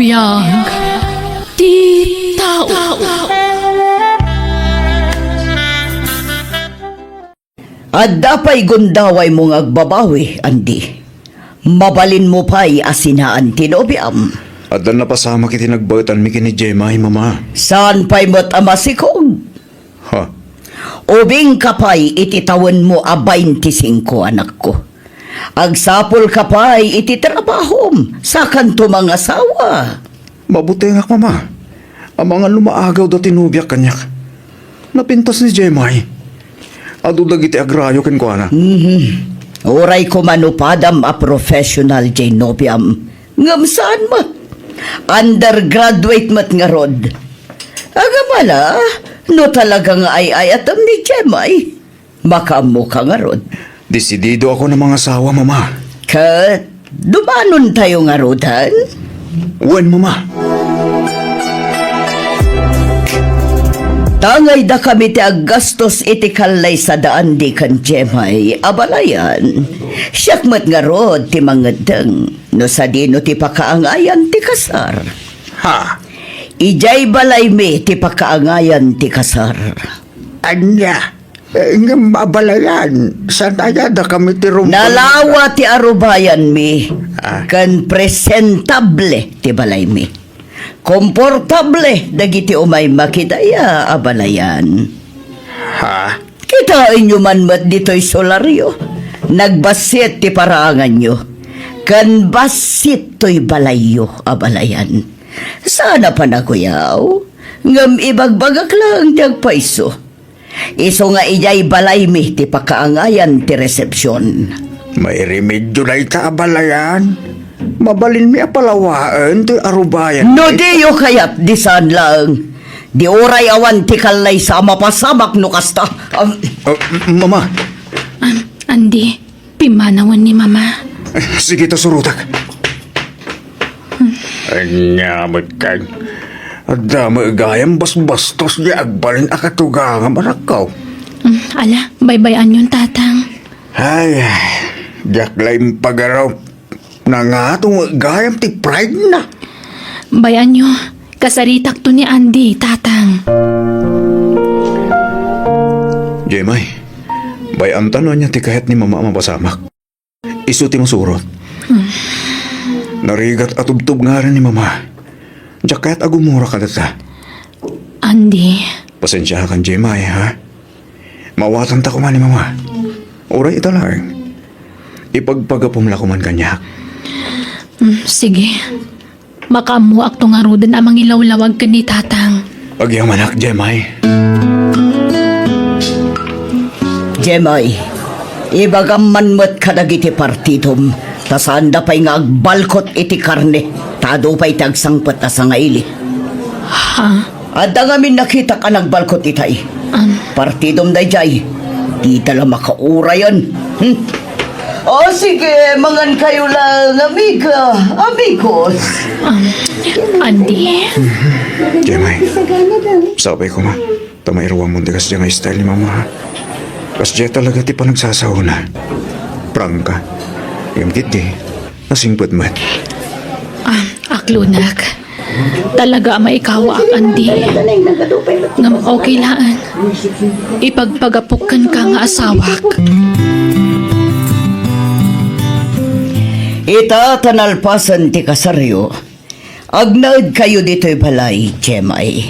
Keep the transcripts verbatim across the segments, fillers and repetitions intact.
Biag ti tao. Adda pay gundawaymo nga agbabawi, Andy? Mabalinmo pay a sinaan ti nobiam? Adda napasamak iti nagbaetanmi ken ni Jemay, Mama. Saan pay met a masikog? Ha? Ubingka pay iti tawenmo a baintisingko, anakko. Agsapulka pay iti trabahom, sakanto mangasawa. Mabutengak, Mama. Amangan no maagaw dati nobiak kaniak. Napintas ni Jemay. Adu dagiti agrayo kenkuana. Mhm. Uray koma no padam a professional jay nobiam. Ngem saan met. Undergraduate met ngarud. Agamala, no talaga nga ay-ayatem ni Jemay. Makaammoka ngarud. Desidido ako a mangasawa, Mama. Ket dumanontayo ngaruden? Wen, Mama. Tangayda kami ti aggastos iti kallaysa da Andy ken Jemay a balayan. Siak met ngarud ti mangeddeng no sadino ti pakaangayan ti kasar. Ha? Idiay balaymi ti pakaangayan ti kasar. Ania? Eh, ngem a balayan, saan aya dakami ti rumrumda? Nalawa ti arubayanmi, Ah. ken presentable ti balaymi. Komportable dagiti umay makidaya a balayan. Ha? Kitaenyo man met ditoy solaryo. Nagbassit ti paraanganyo. Ken bassit toy balayyo a balayan. Saan a panaguyaw, ngem ibagbagak laeng ti agpayso. Isu nga idiay balaymi ti pakaangayan ti resepsion. Mairemedio dayta a balayan. Mabalinmi a palawaen ti arubayan. No diyo kayat, di saan laeng. Di uray awan ti kallaysa a mapasamak no kasta. Am- Ah, m-, Mama. Am, Andy, pimmanawen ni Mama. Sige ta, surotak. Ania met kan? Adda met gayam basbastos nga agbalin a katugangam, anakko. Mm, ala, baybay-anyon, Tatang. Ay, diak la impagarup. Nangato met gayam ti pride na. Bay-anyo, kasaritakto ni Andy, Tatang. Jemay, bay-anta no ania ti kayat ni Mama a mapasamak. Isu ti masurot. Hmm. Narigat a tubtub ngaran ni Mama. Diak kayat a gumura kadata. Andy. Pasensiakan, Jemay, ha? Maawatanta koma ni Mama. Uray ita laeng. Ipagpagapom la koman kaniak. Hmm, sige. Makaammoakto ngaruden a mangilawlawag ken ni Tatang. Agyamanak, Jemay. Jemay, ibagam man met kadagiti partidom, ta saanda pay nga agbalkot iti karne, ta adu pay ti agsangpet a sangaili. Ha? Adda ngamin nakitak a nagbalkot itay. Am. Partidom daydiay. Dida la makaurayan. Hmm. O, sige, mangan kayo lang, amiga, amigos. Am, Andy. Jemay, sapay koma. Ta mairuamon ti kasdiay nga style ni Mama, ha? Kasdiay talaga ti panagsasaona. Prangka. Ngem ketdi, nasingpet met. Ah, aklonak. Talaga a maikawaak, Andy. Ngem okay laeng. Ipagpagapok kenka nga asawak. Ita ta nalpasen ti kasaryo, agnaed kayo ditoy balay, Jemay.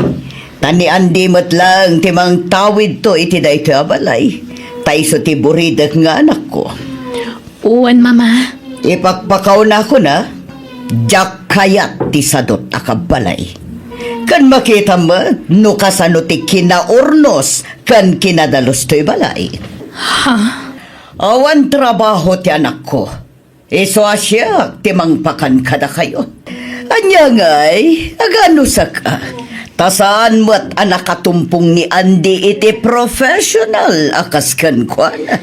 Ta ni Andy met laeng ti mangtawidto iti daytoy a balay, ta isu ti buridek nga anakko. Wen, Mama. Ipakpakawnakon a, diak kayat ti sadut a kabbalay. Ken makitam met no kasano ti kinaurnos ken kinadalus toy balay. Ha? Awan trabaho ti anakko. Isu a siak ti mangpakan kadakayo. Ania ngay, aganusak a. Ta saan met a nakatumpong ni Andy iti professional a kas kenkuana.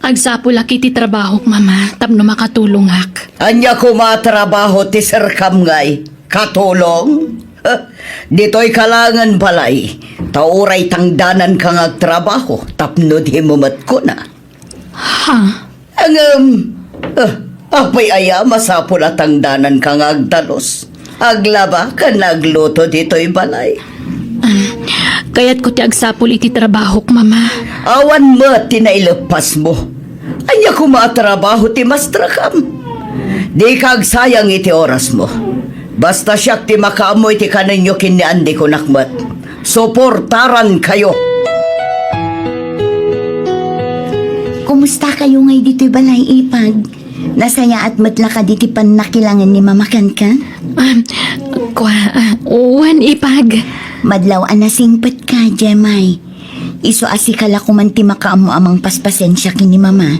Agsapulak iti trabahok, Mama, tapno makatulongak. Ania koma a trabaho ti serkam ngay? Katulong? Ditoy ka laengen balay, ta uray tangdananka nga agtrabaho tapno dimo met kuna. Ha? Ngem, ah, apay aya masapul a tangdananka nga agdalus? Aglaba ken agluto ditoy balay. Ah, kayatko ti agsapul iti trabahok, Mama. Awan met ti naileppasmo. Ania koma a trabaho ti mastrakam? Dika agsayang iti orasmo. Basta siak ti makaammo iti kanenyo ken ni Andy, kunak met. Suportarankayo. Kumusta kayo ngay ditoy balay, Ipag? Nasayaat met la kadi ti pannakilangen ni Mama kenka? Ah, kua, ah, wen, Ipag. Madlaw a nasingpetka, Jemay. Isu a sika la koman ti makaammo a mangpaspasensia ken ni Mama.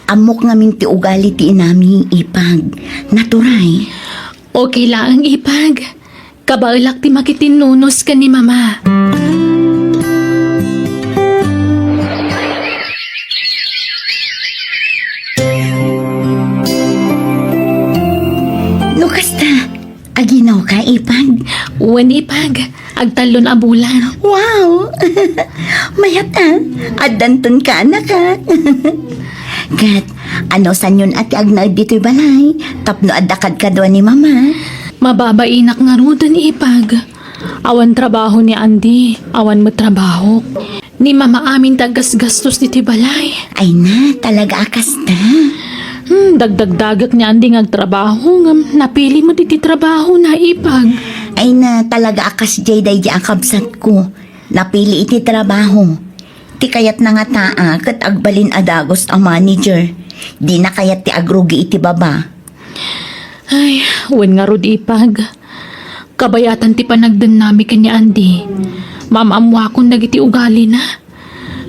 Ammok ngamin ti ugali ti inami, Ipag. Naturay. Okay laeng, Ipag. Kabaelak ti makitinnunos ken ni Mama. No kasta, aginawka, Ipag? Wen, Ipag. Agtallon a bulan. Wow! Mayat a. Addanton ka, anak, a. Ket, ano sanyon a ti agnaed ditoy balay? Tapno adda kadkadua ni Mama. Mababainak ngaruden, Ipag. Awan trabaho ni Andy, awan met trabahok. Ni Mama amin ti aggasgastos ditoy balay. Ay na, talaga a kasta. Hmm, dagdagdagek ni Andy nga agtrabaho, ngem napili met iti trabaho na, Ipag. Ay na, talaga a kasdiay daydi a kabsatko. Napili iti trabaho. Ti kayatna ngata a ket agbalin a dagus a manager. Dina kayat ti agrugi iti baba. Ay, wen ngarud, Ipag. Kabayatan ti panagdennami ken ni Andy. Maam-ammoakon dagiti ugalina.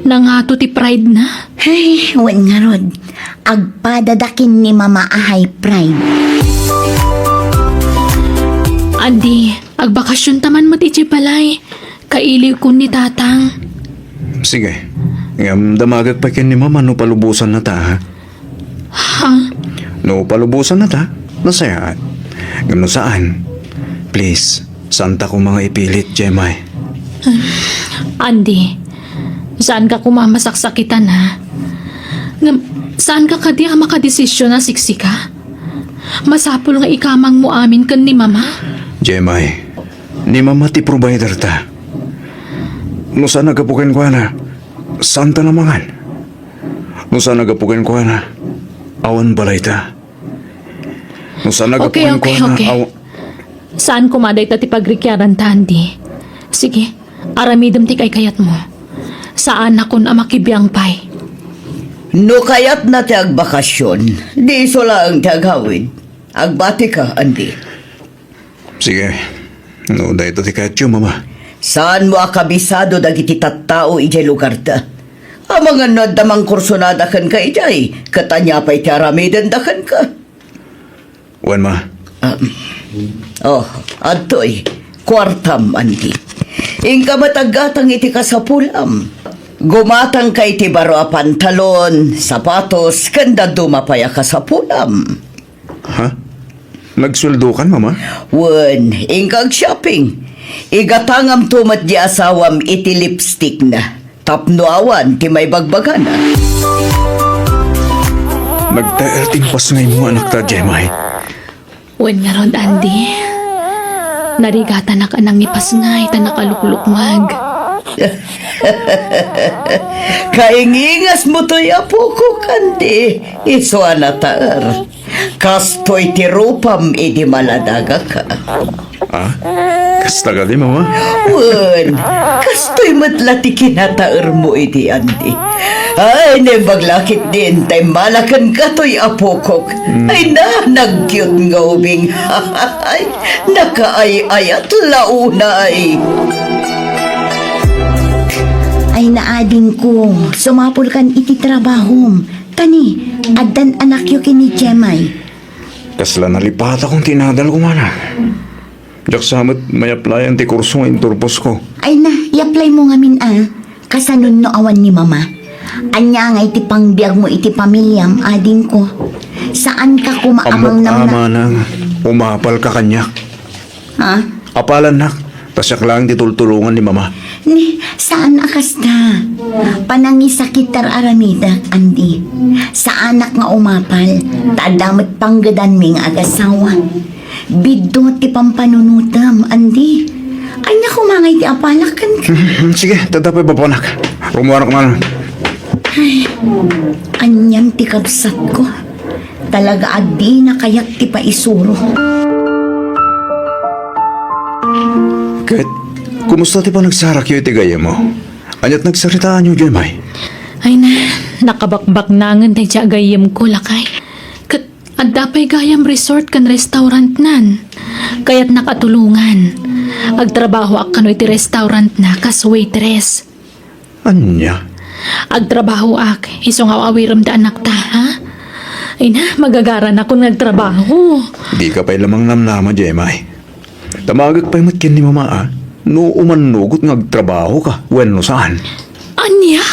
Nangato ti pride na. Ay, wen ngarud. Agpadada ken ni Mama a high pride. Andy, agbakasionta man met idiay balay. Kailiwkon ni Tatang. Sige. Ngem damagek pay ken ni Mama no palubosannata, ha? Ha? No palubosannata, nasayaat. Ngem no saan, please, saanta koma nga ipilit, Jemay. Andy, saanka koma a masaksakitan, ha? Ngem, saanka kadi a makadesisyon a siksika? Masapul nga ikamangmo amin ken ni Mama. Jemay, ni Mama ti provider ta. No saan a gapu kenkuana, saanta a mangan. No saan a gapu kenkuana, awan balayta. No saan a gapu kenkuana, okay, okay. Aw- Saan koma dayta ti pagrikiaran ta, Andy. Sige, aramidem ti kaykayatmo. Saanakon a makibiang pay. No kayatna ti agbakasyon, di isu laeng ti agawid. Agbatika, Andy. Sige. No, dayta ti kayatyo, Mama. Saanmo a kabisado dagiti tattao idiay lugarta? Amangan no adda mangkursonada kenka idiay, ket ania pay ti aramidenda kenka? Wen, Ma. Ah, oh, adtoy. Kuartam, Andy. Inka met aggatang iti kasapulam. Gumatangka iti baro a pantalon, sapatos, ken dadduma pay a kasapulam. Ha? Nagsueldokan, Mama? Wen, inka ag-shopping. Igatangamto met di asawam iti lipstickna tapno awan ti maibagbagana. Nagtaer ti impasngaymo, anakta, Jemay. Wen ngarud, Andy. Narigatanak a nangipasngay ta nakaluklukmag. Kaingingasmo toy, apokok, Andy. Isu a nataer. Kastoy ti rupam idi maladagaka. Ah? Kasta kadi, Mama? Wen, kastoy met la ti kinataermo idi, Andy. Ay, naimbag la ketdin ta immala kenka toy, apokok. Hmm. Ay na, nagcute nga ubing. Ay, nakaay-ayat la unay. Ay na, adingko, sumapulkan iti trabahom. Kani, addan anakyo ken ni Jemay. Kasla nalipatakon ti inadalko, mana. Diak sa met mai-applyan ti kurso nga inturposko. Ay na, i-apply mo ngamin a. Kasano no awan ni Mama? Ania ngay ti pangbiagmo iti pamiliam, adingko? Saanka koma a mangnamnam? Ammok a manang umapalka kaniak. Ha? Apalannak, ta siak laeng ti tultulongan ni Mama. Ni, saan a kasta? Panangisakit ti ar-aramidek, Andy. Saanak nga umapal, ta adda met panggedanmi nga agasawa. Biddut ti pampanunotem, Andy. Ania koma ngay ti apalak kenka? Sige, tadda pay babanak. Rummuarak man. Ay, anian ti kabsatko. Talaga a dina kayat ti paisuro. Ket, kumusta ti panagsarakyo iti gayyemmo? Aniat nagsaritaanyo, Jemay? Ay na, nakabakbaknangen daydiay a gayyemko, lakay. Ket, adda pay gayam resort ken restaurantnan. Kayatnak a tulongan. Agtrabahoak kano iti restaurantna kas waitress. Ania? Agtrabahoak, isu nga aw-awirem ti anakta, ha? Ay na, magagaranakon nga agtrabaho. Dika pay la mangnamnama, Jemay. Damagek pay met ken ni Mama, a, no umannugot nga agtrabahoka wenno saan. Ania?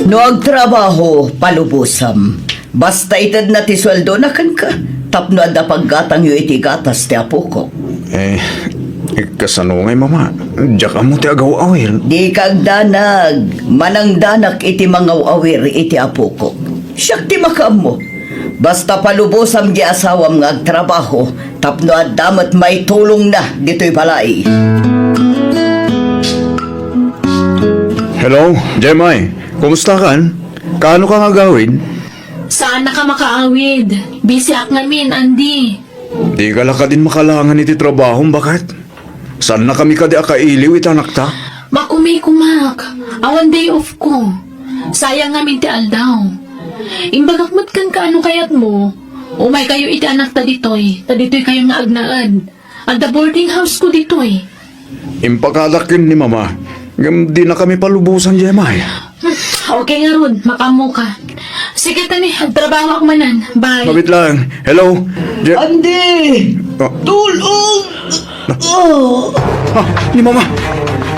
No agtrabaho, palubosam. Basta itedna ti sueldona kenka, tapno adda paggatangyo iti gatas ti apokok. Eh, kasano ngay, Mama? Diak ammo ti agaw-awir. Dika agdanag, manangdanak iti mangaw-awir iti apokok. Siak ti makaammo. Basta palubosam di asawam nga agtrabaho tapno adda met maitulongna ditoy balay. Hello, Jemay. Kumusta kan? Kaano ka nga agawid? Saan na ka makaawid? Busy ak ngamin, Andy. Di ka la kadin makalangan iti trabahom, baket? Saan na kami kadi a kailiw iti anakta? Makumikumak. Awan day off ko. Sayang ngamin ti aldaw. Imbagak met kenka no kayatmo, umay kayo iti anakta ditoy, ta ditoy kayo nga agnaed. Adda boarding house ko ditoy. Impakadak ken ni Mama, ngem di na kami palubosan, Jemay. Okay ngarud, makaammo ka. Sige, tani, agtrabaho ak manen. Bye. Mabit lang. Hello? Je- Andy! Ah. Tulong! Ah. Ah, ni Mama!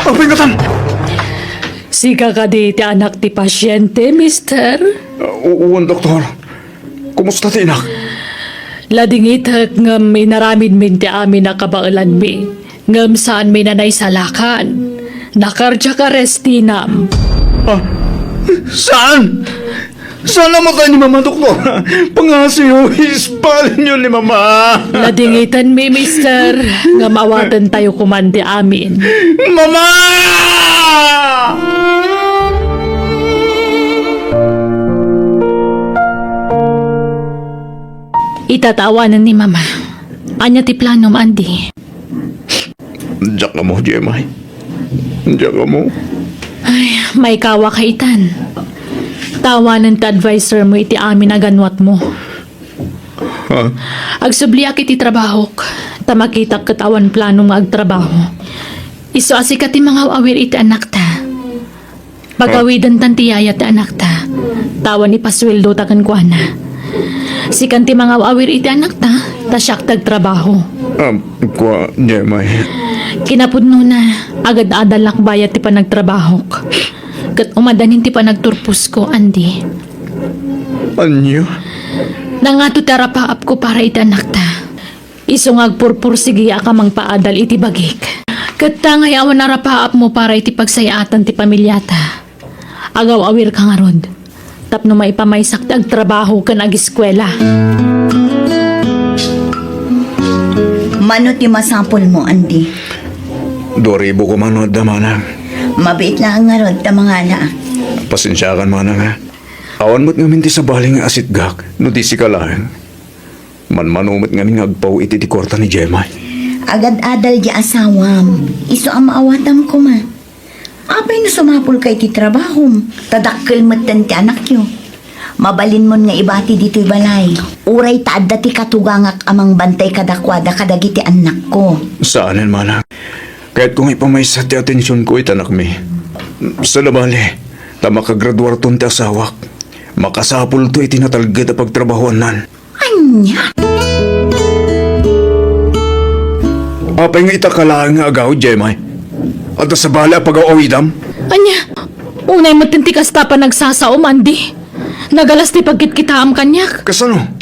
Apay ngatan! Sika kadi ti anak ti pasyente, mister? Ah, u-, uwan, doktor. Kumusta ti inak? Ladingitek ngem inaramidmin ti amin a kabaelanmi. Ngem saanmi a naisalakan. Na-cardiac arrest tinam. Ah, saan? Saan namatay ni Mama, Doktor? Pangasiw, ispalinyo ni Mama. Ladingitanmi, mister, ngem awatentayo koman ti amin. Mama! Ita ta awanen ni Mama. Ania ti planom, Andy? Diak ammo, Jemay. Diak ammo. Ay, maikawaka itan. Ta awanen ti adviser mo iti amin a ganwatmo. Ha? Agsubliak iti trabahok, ta makitak ket awan planom nga agtrabaho. Isu a sika ti mangaw-awir iti anakta. Pagawidentan ti yaya ti anakta, ta awan ipasueldota kenkuana. Sikan ti mangaw-awir iti anakta, ta siak ti agtrabaho. Ah, kua, Jemay. Kinapudnona, agad-adalak bayat ti panagtrabahok. Ket umadanin ti panagturposko, Andy. Ania? Nangato ti arapaapko para iti anakta. Isu nga agpurpursigiak a mangpaadal iti bagik. Ket ta ngay awan arapaapmo para iti pagsay-atan ti pamiliata. Agaw-awirka ngarud, tapno maipamaysak ti agtrabaho ken agiskuela. Mano ti masapulmo, Andy? Dua ribu koma no adda, manang. Mabiit laeng ngarud ta mangalaak. Pasensiakan, manang, a. Awan met ngamin ti sabali nga asitgak no di sika laeng. Manmano met ngamin nga agpaw iti ti kuarta ni Jemay. Agad-adal di asawam. Isu a maawatam koma. Apay no sumapulka iti trabahom, ta dakkel metten ti anakyo. Mabalinmon nga ibati ditoy balay. Uray ta adda ti katugangak a mangbantay kadakuada kadagiti annakko. Saanen, manang. Kayatko nga ipamaysa ti atensionko iti anakmi. Sada bali, ta makagraduarton ti asawak. Makasapulto iti natalged a pagtrabahoannan. Ania? Apay nga ita ka laeng nga agawid, Jemay? Adda sabali a pagaw-awidam? Ania? Unay met ti kasta panagsasaom, Andy. Nagalas ti pagkitkitaam kaniak. Kasano?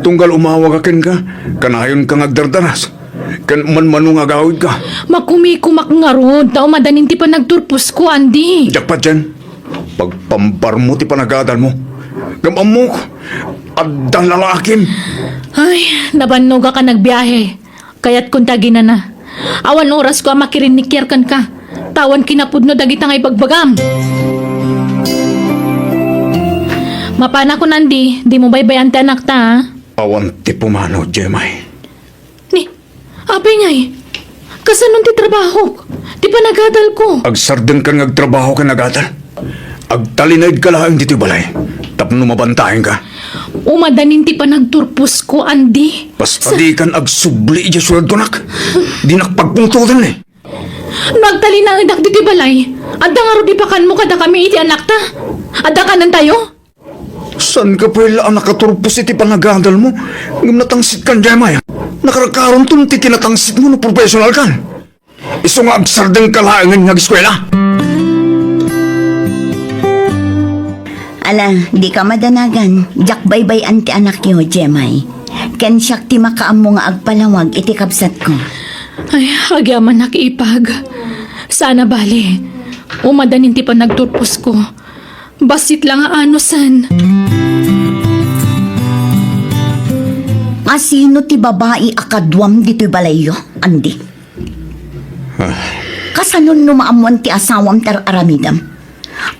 Tunggal umawag a kenka, kanayonka nga agdardaras. Ken manmano nga agawidka. Makumikumak ngarud, ta umadanin ti panagturposko, Andy. Diak patien. Pagpambarmo ti panagadalmo. Ngem ammok, Adda lalakim. Ay, nabannogak a nagbiahe. Kayatkon ti aginana. Awan orasko a makirinnikiar kenka. Awan kinapudno dagita nga ibagbagam. Mapanakon, Andy, dimo baybay-an ti anakta, a? Awan ti pumanaw, Jemay. Ni, apay ngay, kasanon ti trabahok, ti panagadalko? Agsardengkan nga agtrabaho ken agadal. Agtalinaedka laeng ditoy balay tapno mabantaenka. Umadanin ti panagturposko, Andy. Basta dikan agsubli idiay sueldonak. Dinak pagpungtoten, eh. No agtalinaedak ditoy balay, adda ngarud ipakanmo kadakami iti anakta? Adda kanentayo? Saanka pay la a nakaturpos iti panagadalmo, ngem natangsitkan, Jemay. Nakarkaronton ti kinatangsitmo no professionalkan. Isu nga agsardengka laengen nga ageskuela. Ala, dika madanagan, diak baybay-an ti anakyo, Jemay. Ken siak ti makaammo nga agpalawag iti kabsatko. Ay, agyamanak, ipag. Saan a bale, umadanin ti panagturposko. Bassit la nga anusen. Asino ti babai a kaduam ditoy balayyo, Andy? Ah. Kasanon no maammoan ti asawam ti ar-aramidem?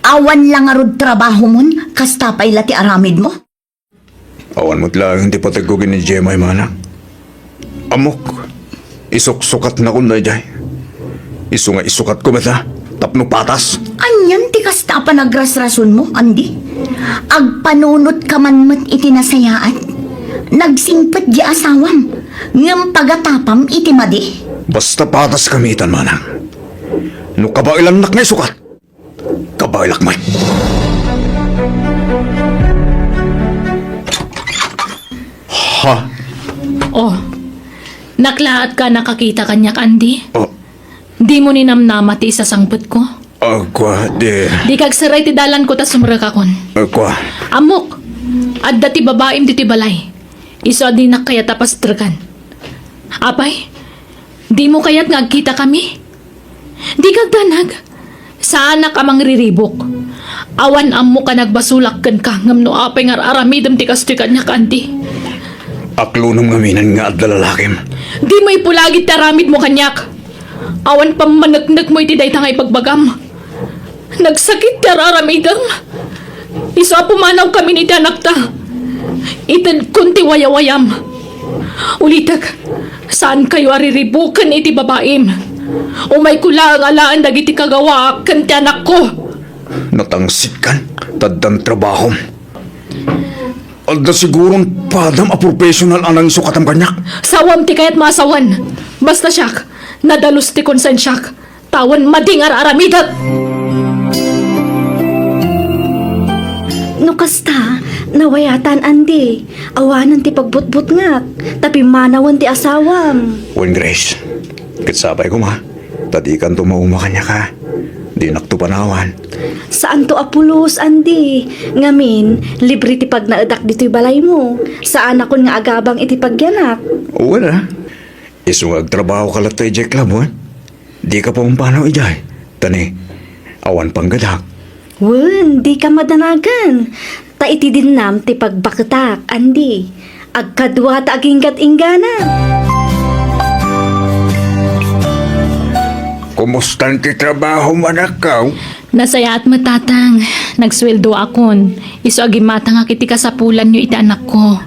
Awan la ngarud trabahomon, kasta pay la ti aramidmo? Awan met laeng ti pategko ken ni Jemay, manang. Ammok, isuksukatnakon daydiay. Isu nga isukatko met, a, tapno patas. Anian ti kasta a panagrasrasonmo, Andy? Agpanunotka man met iti nasayaat. Nagsingpet di asawam, ngem pagatapam iti madi. Basta pataskami itan, manang. No kabaelannak nga isukat, kabaelak met. Ha? Oh, naklaatka a nakakita kaniak, Andy? Oh. Dimo ninamnama ti isasangpetko? Ah, kua, di. Dika agsaray ti dalanko ta sumrekakon. Ah, kua. Ammok, adda ti babaim ditoy balay. Isu a dinak kayat a pastreken. Apay, dimo kayat nga agkitakami? Dika agdanag. Saanak a mangriribuk. Awan ammok a nagbasolak kenka ngem no apay nga ar-aramidem ti kastoy kaniak, Andy. Aklonem ngaminen nga adda lalakim. Dimo ipulagid ti aramidmo kaniak. Awan pammaneknekmo iti dayta nga ibagbagam. Nagsakit ti ar-aramidem. Isu a pumanawkamin iti anakta. Itedkon ti wayawayam. Ulitek, saankayo a riribuken iti babaim. Umayko laeng alaen dagiti kagawaak ken ti anakko. Natangsitkan, ta addan trabahom. Adda siguron padam a professional a nangisukatam kaniak. Sawam ti kayatmo a sawen. Basta siak, nadalus ti konsensiak. Ta awan madi nga ar-aramidek. No kasta, nawayatan, Andy. Awanen ti pagbutbutngak, ta pimmanawen ti asawam. Wen, Grace, ket sapay koma, ta dikanto mauma kaniak, a. Dinakto panawan. Saanto a pulos, Andy. Ngamin, libre ti pagnaedak ditoy balaymo. Saanakon nga agabang iti pagyanak. Wen, a. Isu nga agtrabahoka latta idiay club, wen? Dika pumpanaw idiay. Ta ni, awan panggadak. Wen, dika madanagan. Ta iti dinnam ti pagbaketak, Andy. Agkadua ta aginggat-inggana. Kumustan ti trabahom, anakko? Nasayaat met, Tatang. Nagsueldoakon. Isu a gimmatangak iti kasapulanyo iti anakko.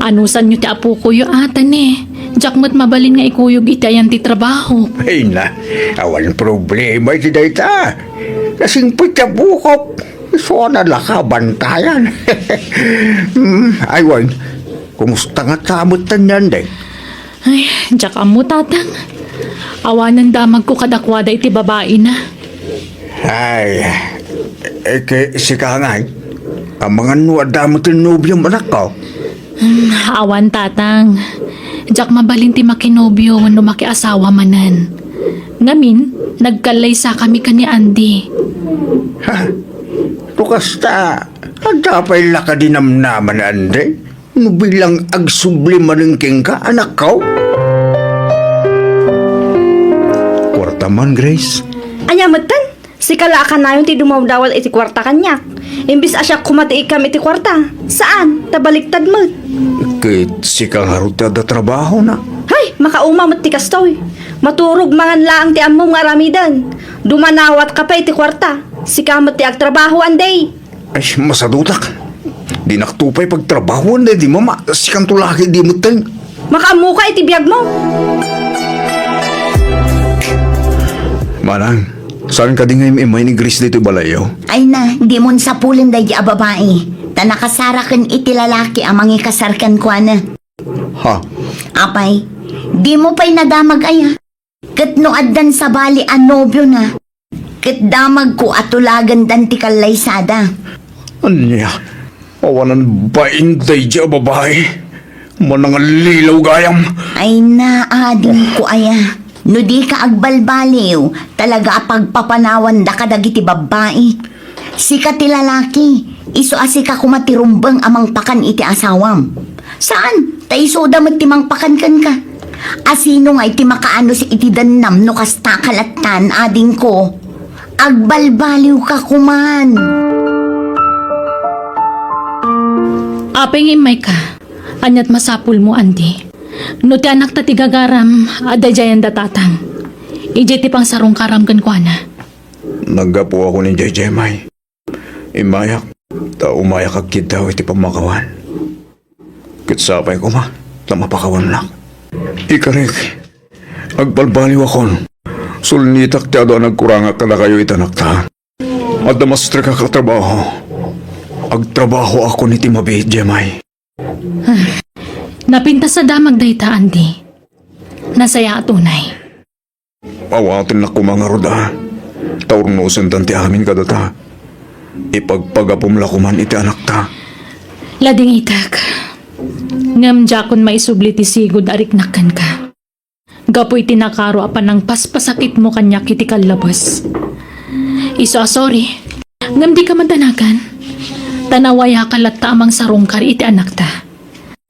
Anusanyo ti apokoyo, a, ta ni, diak met mabalin nga ikuyog iti ayan ti trabaho. Ay na, awan problema iti dayta. Nasingpet ti apokok. Isu a nalaka bantayan. Hmm, ay wen, kumusta ngata met tan, Andy? Ay, diak ammo, Tatang. Awanen damagko kadakuada iti babaina. Ay, eh, ket sika ngay, amangan no adda met ti nobiom, anakko? Hmm, awan, Tatang. Diak mabalin ti makinobio wenno makiasawa manen. Ngamin, nagkallaysakami ken ni Andy. Ha? No kasta, adda pay la kadi namnama ni Andy? No bilang agsubli manen kenka, anakko? Kuarta man, Grace. Ania metten? Sika la a kanayon ti dumawdawat iti kuarta kaniak. Imbes a siak koma ti ikkam iti kuarta. Saan, ta baliktad met. Ket sika ngarud ti adda trabahona. Hay, makauma met ti kastoy. Maturog mangan laeng ti ammom nga aramiden. Dumanawatka pay iti kuarta. Sika met ti agtrabaho, Andy. Ay, masadutak. Dinak to pay pagtrabahoan daydi mama. Sikanto la ket di metten. Makaammoka iti biagmo. Manang, saan kadi nga im-immay ni Grace ditoy balayyo? Ay na, dimon sapulen daydi a babai. Ta nakasaraken iti lalaki a mangikasar kenkuana. Ha? Apay, dimo pay nadamag aya? Ket no addan sabali a nobiona, ket damagko a tulagandan ti kallaysada. Ania? Awanan bain daydi a babai. Manangallilaw gayam. Ay na, adingko aya. No dika agbalbaliw, talaga a pagpapanawanda kadagiti babbai. Sika ti lalaki, isu a sika koma ti rumbeng a mangpakan iti asawam. Saan, ta isuda met ti mangpakan kenka. Asino ngay ti makaanus iti dennam no kasta ka lattan, adingko? Agbalbaliwka koman. Apay nga immayka? Aniat masapulmo, Andy? No ti anakta ti gagaram, adda idiayen da tatang. Idiay ti pangsarungkaram kenkuana. Naggapuakon idiay Jemay. Immayak, ta umayak agkiddaw iti pammakawan. Ket sapay koma, ta mapakawannak. Ikarik, agbalbaliwakon. Sulnitak ti adu a nagkurangak kadakayo iti anakta. Adda maestrekak a trabaho. Agtrabahoakon iti mabiit, Jemay. Napintas a damag dayta, Andy. Nasayaat unay. Awatennak koma ngarud a, ta urnosendan ti amin kadata. Ipagpagapom la koman iti anakta. Ladingitek. Ngem diakon maisubli ti sigud a riknak kenka. Gapu iti nakaro a panangpaspasakitmo kaniak iti kallabes. Isu a sorry, ngem dika madanagan. Ta nawayaka latta a mangsarungkar iti anakta.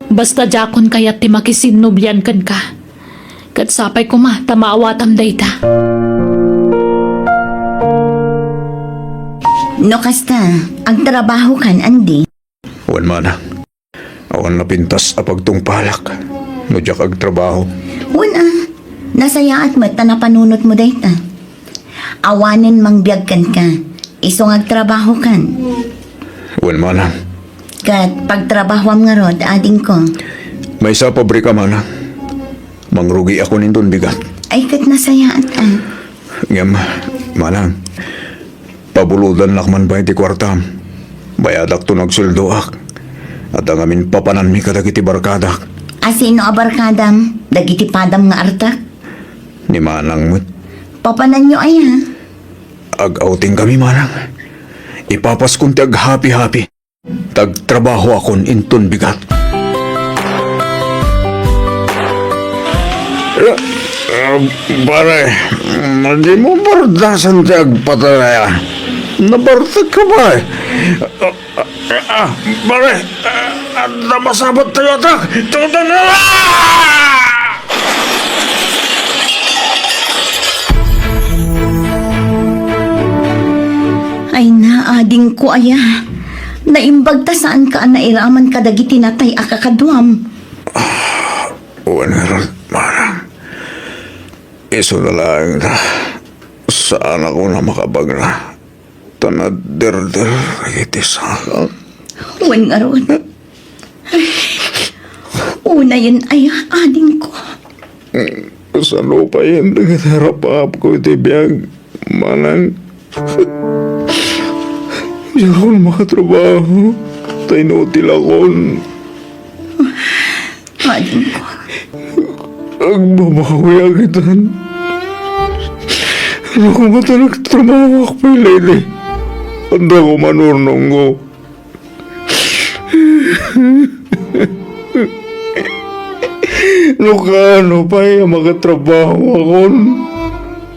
Basta diakon kayat ti makisinnobian kenka. Ket sapay koma ta maawatam dayta. No kasta, agtrabahokan, Andy? Wen, manang. Awan napintas a pagtungpalak no diak agtrabaho. Wen a, nasayaat met ta napanunotmo dayta. Awanen mangbiag kenka, isu nga agtrabahokan. Wen, manang. Ket pagtrabahoam ngarud, adingko? Maysa a pabrika, manang. Mangrugiakon inton bigat. Ay, ket nasayaat a. Ngem, manang, pabulodannak man pay ti kuartam. Bayadakto no agsueldoak. Adda ngamin papananmi kadagiti barkadak. A, sino a barkadam? Dagiti padam nga artak? Ni manang met. Papananyo aya? Ag-outing kami, manang. Ipapaskon ti aghapi-hapi. Tagtrabahoakon inton bigat. Eh, eh, pare, dimo bardasan ti agpatay aya. Nabartek ka ba, eh? Ah, ah, pare, ah, adda masabat tayo atak. Tutan na! Ay na, adingko aya. Naimbag ta saanka a nairaman kadagiti natay a kakaduam. Wen ngarud, manang. Isu na laeng ta saanakon a makabagra. Ta naderder iti sakak. Wen ngarud. Unayen aya, adingko. Kasano payen dagiti arap-apko iti biag, manang? Diakon makatrabaho, ta inutilakon. Adingko. Agbabawiak itan. No koma ta nagtrabahoak pay laylay, adda koma urnongko. No kaano pay a makatrabahoakon,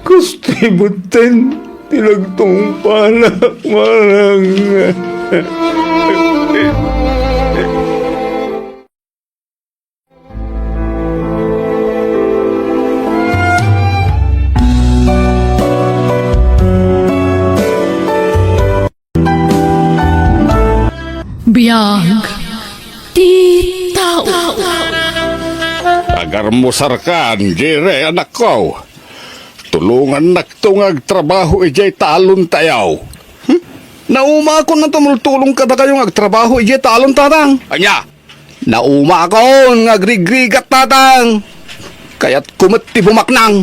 kastoy metten ti nagtungpalak, manang. biag ti tao. Agarmusarkan, Jerry, anakko. Tulongannakto nga agtrabaho idiay talontayo. Hmm? Naumaakon a tumultulong kadakayo nga agtrabaho idiay talon, Tatang. Ania? Naumaakon nga agrigrigat, Tatang. Kayatko met ti bumaknang.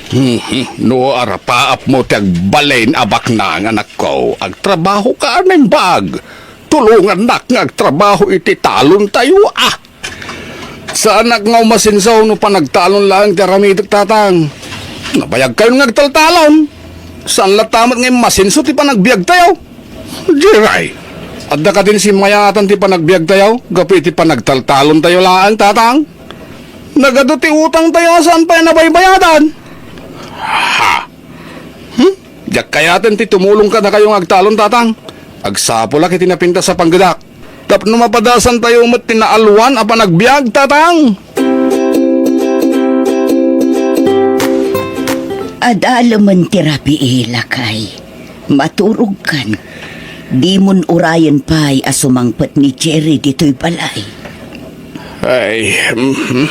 Hmm, hmm. No arapaapmo ti agbalin a baknang, anakko, agtrabahoka a naimbag. Tulongannak nga agtrabaho iti talontayo, a. Saanak nga umasenso no panagtalon laeng ti aramidek, Tatang. Nabayagkayon nga agtaltalon. Saan latta met nga immasenso ti panagbiagtayo? Jerry, adda kadin simmayatan ti panagbiagtayo gapu iti panagtaltalontayo laeng, Tatang? Nagadu ti utangtayo a saan pay a nabaybayadan. Ha? Hmm? Diak kayaten ti tumulong kadakayo nga agtalon, Tatang. Agsapulak iti napintas a panggedak. Tapno mapadasantayo met ti naalwan a panagbiag, Tatang. Adalemen ti rabii, lakay. Maturogkan. Dimon urayen pay a sumangpet ni Jerry ditoy balay. Ay, mhm.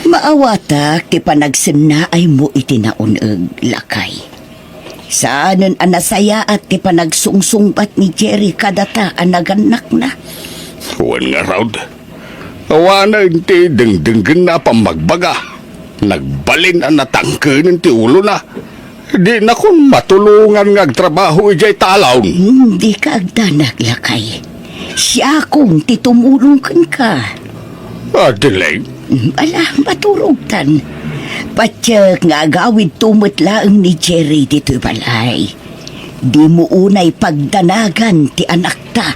Maawatak ti panagsennaaymo iti naun-eg, lakay. Saanen a nasayaat ti panagsungsungbat ni Jerry kadata a nagannakna. Wen ngarud, awanen ti dengdenggenna a pammagbaga. Nagbalin a natangkenen ti ulona. Dinakon matulongan nga agtrabaho idiay talon. Hmm, dika agdanag, lakay. Siakon ti tumulong kenka. Adelaide? Hmm, ala, maturogtan. Patiek nga agawidto met laeng ni Jerry ditoy balay. Dimo unay pagdanagan ti anakta.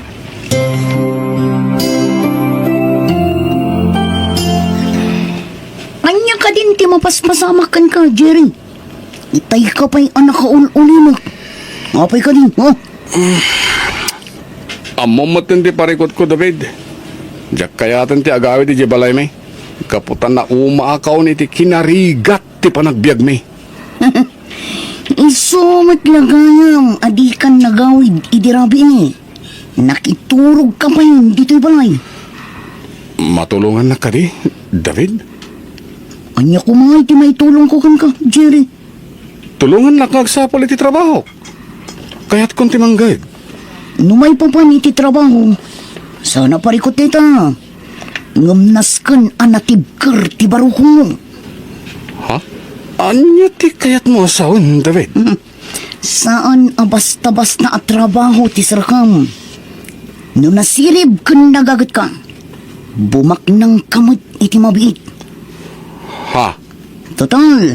Ania kadin ti mapaspasamak kenka, Jerry? Itay ka pay a nakaul-ulimek. Apay ka din, ha? Ammom met ti parikutko, David. Diak kayaten ti agawid idiay balaymi. Gapu ta naumaakon iti kinarigat ti panagbiagmi. Isu met la gayam a dikan nagawid idi rabiimi. Nakiturogka pay ditoy balay. Matulongannak kadi, David? Ania koma ti maitulongko kenka, Jerry? Tulongannak nga agsapul iti trabaho. Kayatkon ti mangged. No maipapan iti trabaho, saan a parikut dayta. Ngem nasken a natibker ti barukongmo. Ha? Ania ti kayatmo a sawen, David? Hmm. Saan a basta-basta a trabaho ti serkam. No nasirib ken nagagetka, bumaknangka met iti mabiit. Ha? Total,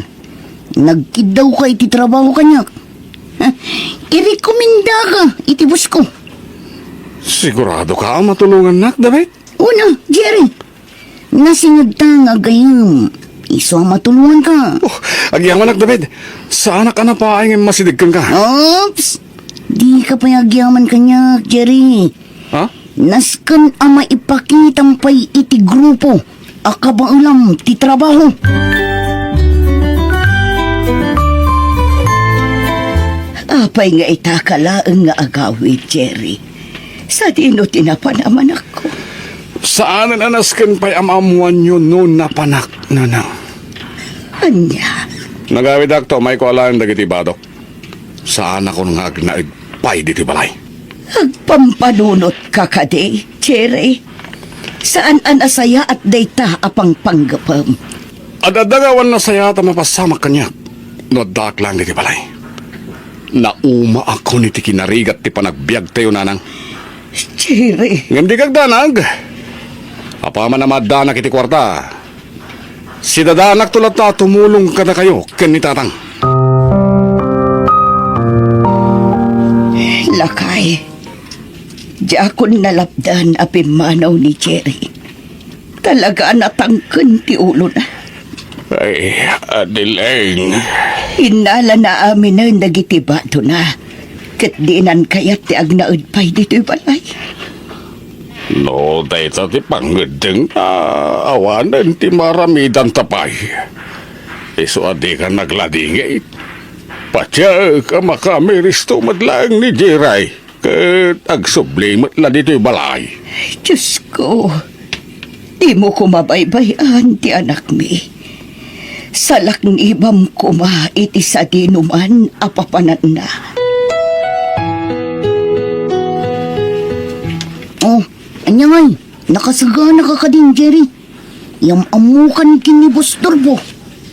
nagkiddawka iti trabaho kaniak. Irekomendaka iti bosko. Siguradoka a matulongannak, David? Una, Jerry. Nasingedta nga aggayyem. Isu a matulonganka. Oh, agyamanak, David. Saanak a napaay nga immasideg kenka. Oops! Dika pay agyaman kaniak, Jerry. Ha? Nasken a maipakitam pay iti grupo a kabaelam ti trabaho. Apay nga itaka laeng nga agawid, Jerry? Sadino ti napanamanakko? Saanen a nasken pay a maammoanyo no napanak, Nanang. Ania? Nagawidakto, maiko alaen dagiti badok. Saanakon nga agnaed pay ditoy balay. Agpampanunotka kadi, Jerry? Saan a nasayaat dayta a pangpanggepem. Ad-adda nga awan nasayaat a mapasamak kaniak no addaak laeng ditoy balay. Naumaakon iti kinarigat ti panagbiagtayo, Nanang. Jerry. Ngem dika agdanag. Apaman a maaddanak iti kuarta, sidadaanakto latta a tumulong kadakayo ken ni Tatang. Lakay, diakon nalapdan a pimmanaw ni Jerry. Talaga a natangken ti ulona. Ay, Adeline. Innalana aminen dagiti badona, ket dinan kayat ti agnaed pay ditoy balay. No dayta ti pangngeddengna, awanen ti maaramidanta pay. Isu a dika nagladingit. Patiek a makamiristo met laeng ni Jerry. ket agsubli met la ditoy balay. Diosko, dimo koma baybay-an ti anakmi. Salaknibam koma iti sadinoman a papananna. Oh, ania ngay? Nakasaganaka kadin, Jerry? Yam-ammokan ken ni Boss Dolfo.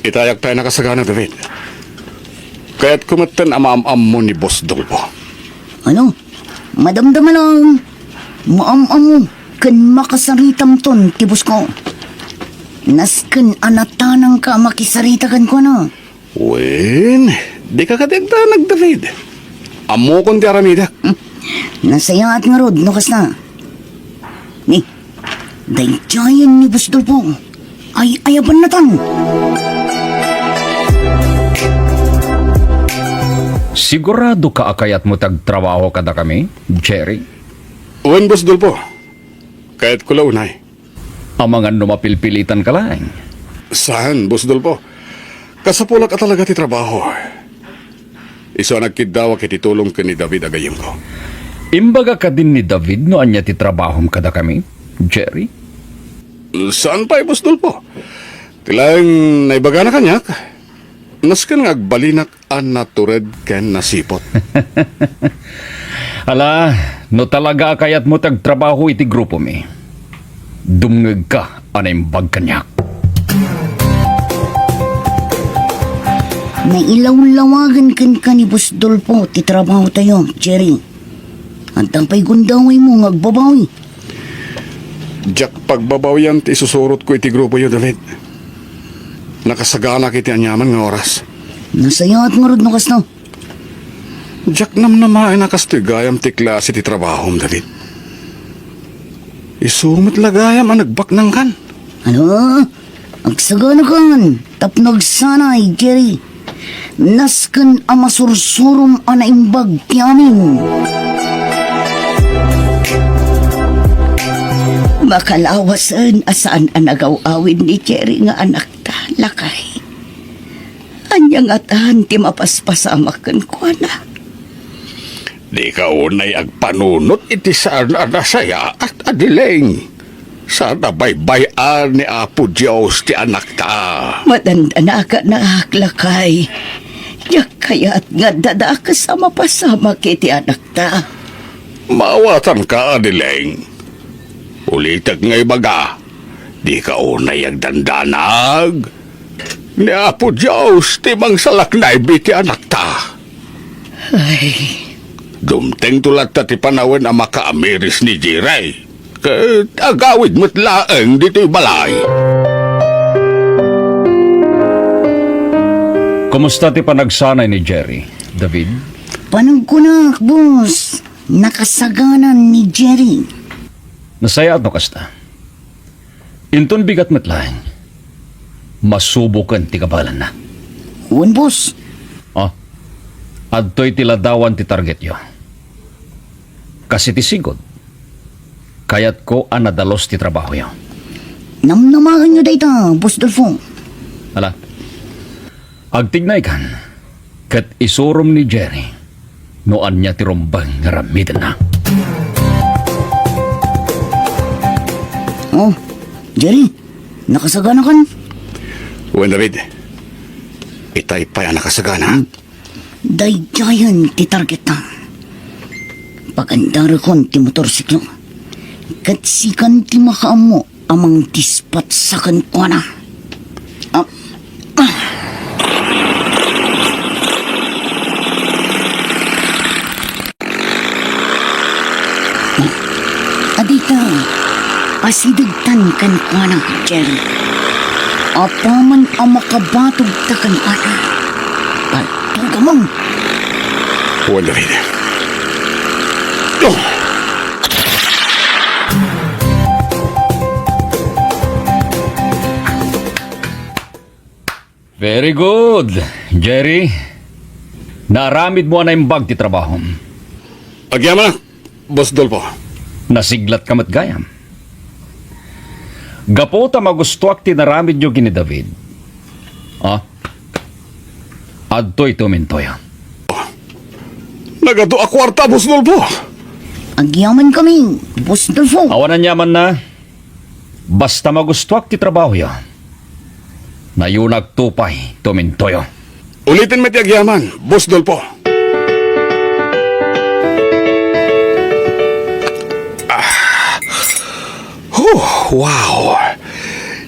Itayak tayo nakasagana, David. Kayatko metten a maam-ammo ni Boss Dolfo. Ano? Madamdama lang. Maam-ammo ken makasaritamton ti boss ko. Nasken a natanangka a makisarita kenkuana. Wen, dika kadi agdanag, David. Ammokon ti aramidek. Hmm. Nasayaat ngarud no kasta. Ni, daydiayen ni Boss Dolfo. Ay-ayabannatan. Siguradoka a kayatmo ti agtrabaho kadakami, Jerry? Wen, Boss Dolfo. Kayatko la unay. Amangan no mapilpilitanka laeng. Saan, Boss Dolfo? Kasapulak a talaga ti trabaho. Isu a nagkiddawak iti tulong ken ni David a gayyemko. Imbaga kadin ni David no ania ti trabahom kadakami, Jerry? Saan pay, Boss Dolfo? Ti laeng naibagana kaniak, nasken nga agbalinak a natured ken nasiput. Ala, no talaga a kayatmo ti agtrabaho iti grupomi, dumngegka a naimbag kaniak. Nailawlawagen kenka ni Boss Dolfo ti trabahotayo, Jerry. Adda pay gundawaymo nga agbabawi. Diak pagbabawian ti isusurotko iti grupoyo, David. Nakasaganak iti aniaman nga oras. Nasayaat ngarud no kasta. Diak namnamaen a kastoy gayam ti klase ti trabahom, David. Isu met la gayam a nagbaknangkan. Ano? Agsaganakan tapno agsanay, Jerry. Nasken a masursurom a naimbag ti amin. Makalawasen a saan a nagaw-awid ni Jerry nga anakta, lakay. Ania ngatan ti mapaspasamak kenkuana? Dika unay agpanunot iti saan a nasayaat, Adileng. Saan a baybay-an ni Apo Dios ti anakta. Madandanakanak, lakay. Diak kayat nga adda dakes a mapasamak iti anakta. Maawatanka, Adileng. Ulitek nga ibaga, dika unay agdandanag. Ni Apo Dios ti mangsalaknayb iti anakta. Ay. Dumtengto latta ti panawen a makaamiris ni Jerry. Ket agawid met laeng ditoy balay. Kumusta ti panagsanay ni Jerry, David? Panagkunak, boss. Nakasaganan ni Jerry. Nasayaat no kasta. Inton bigat met laeng, masuboken ti kabaelanna. Wen, boss. Ah, adtoy ti ladawan ti targetyo. Kas iti sigud, kayatko a nadalus ti trabahoyo. Namnamaenyo dayta, Boss Dolfo. Ala, agtignaykan ket isurom ni Jerry no ania ti rumbeng nga aramidenna. Oh, Jerry, nakasaganakan? Wen, David. Itay pay a nakasagana. Daydiayen ti targetna. Pagandarekon ti motorsiklo. Ket sikan ti makaammo a mangdispatsa kenkuana. Ah, ah. Adita, asidegtan kenkuana, Jerry. Apaman a makabatogta kenkuana, paltugamon. Wen, David. Oh! Very good, Jerry. Naaramidmo a naimbag ti trabahom. Agyamanak, Boss Dolfo. Nasiglatka met gayam. Gapu ta magustuak ti naramidyo ken ni David. Ah? Adtoy ti umintoyo. Nagadu a kuarta, Boss Dolfo. Agyamankami, Boss Dolfo. Awan aniamanna. Basta magustuak ti trabahoyo, nayonakto pay tumintoyo. Uliten met ti agyaman, Boss Dolfo. Ah. Huh, wow.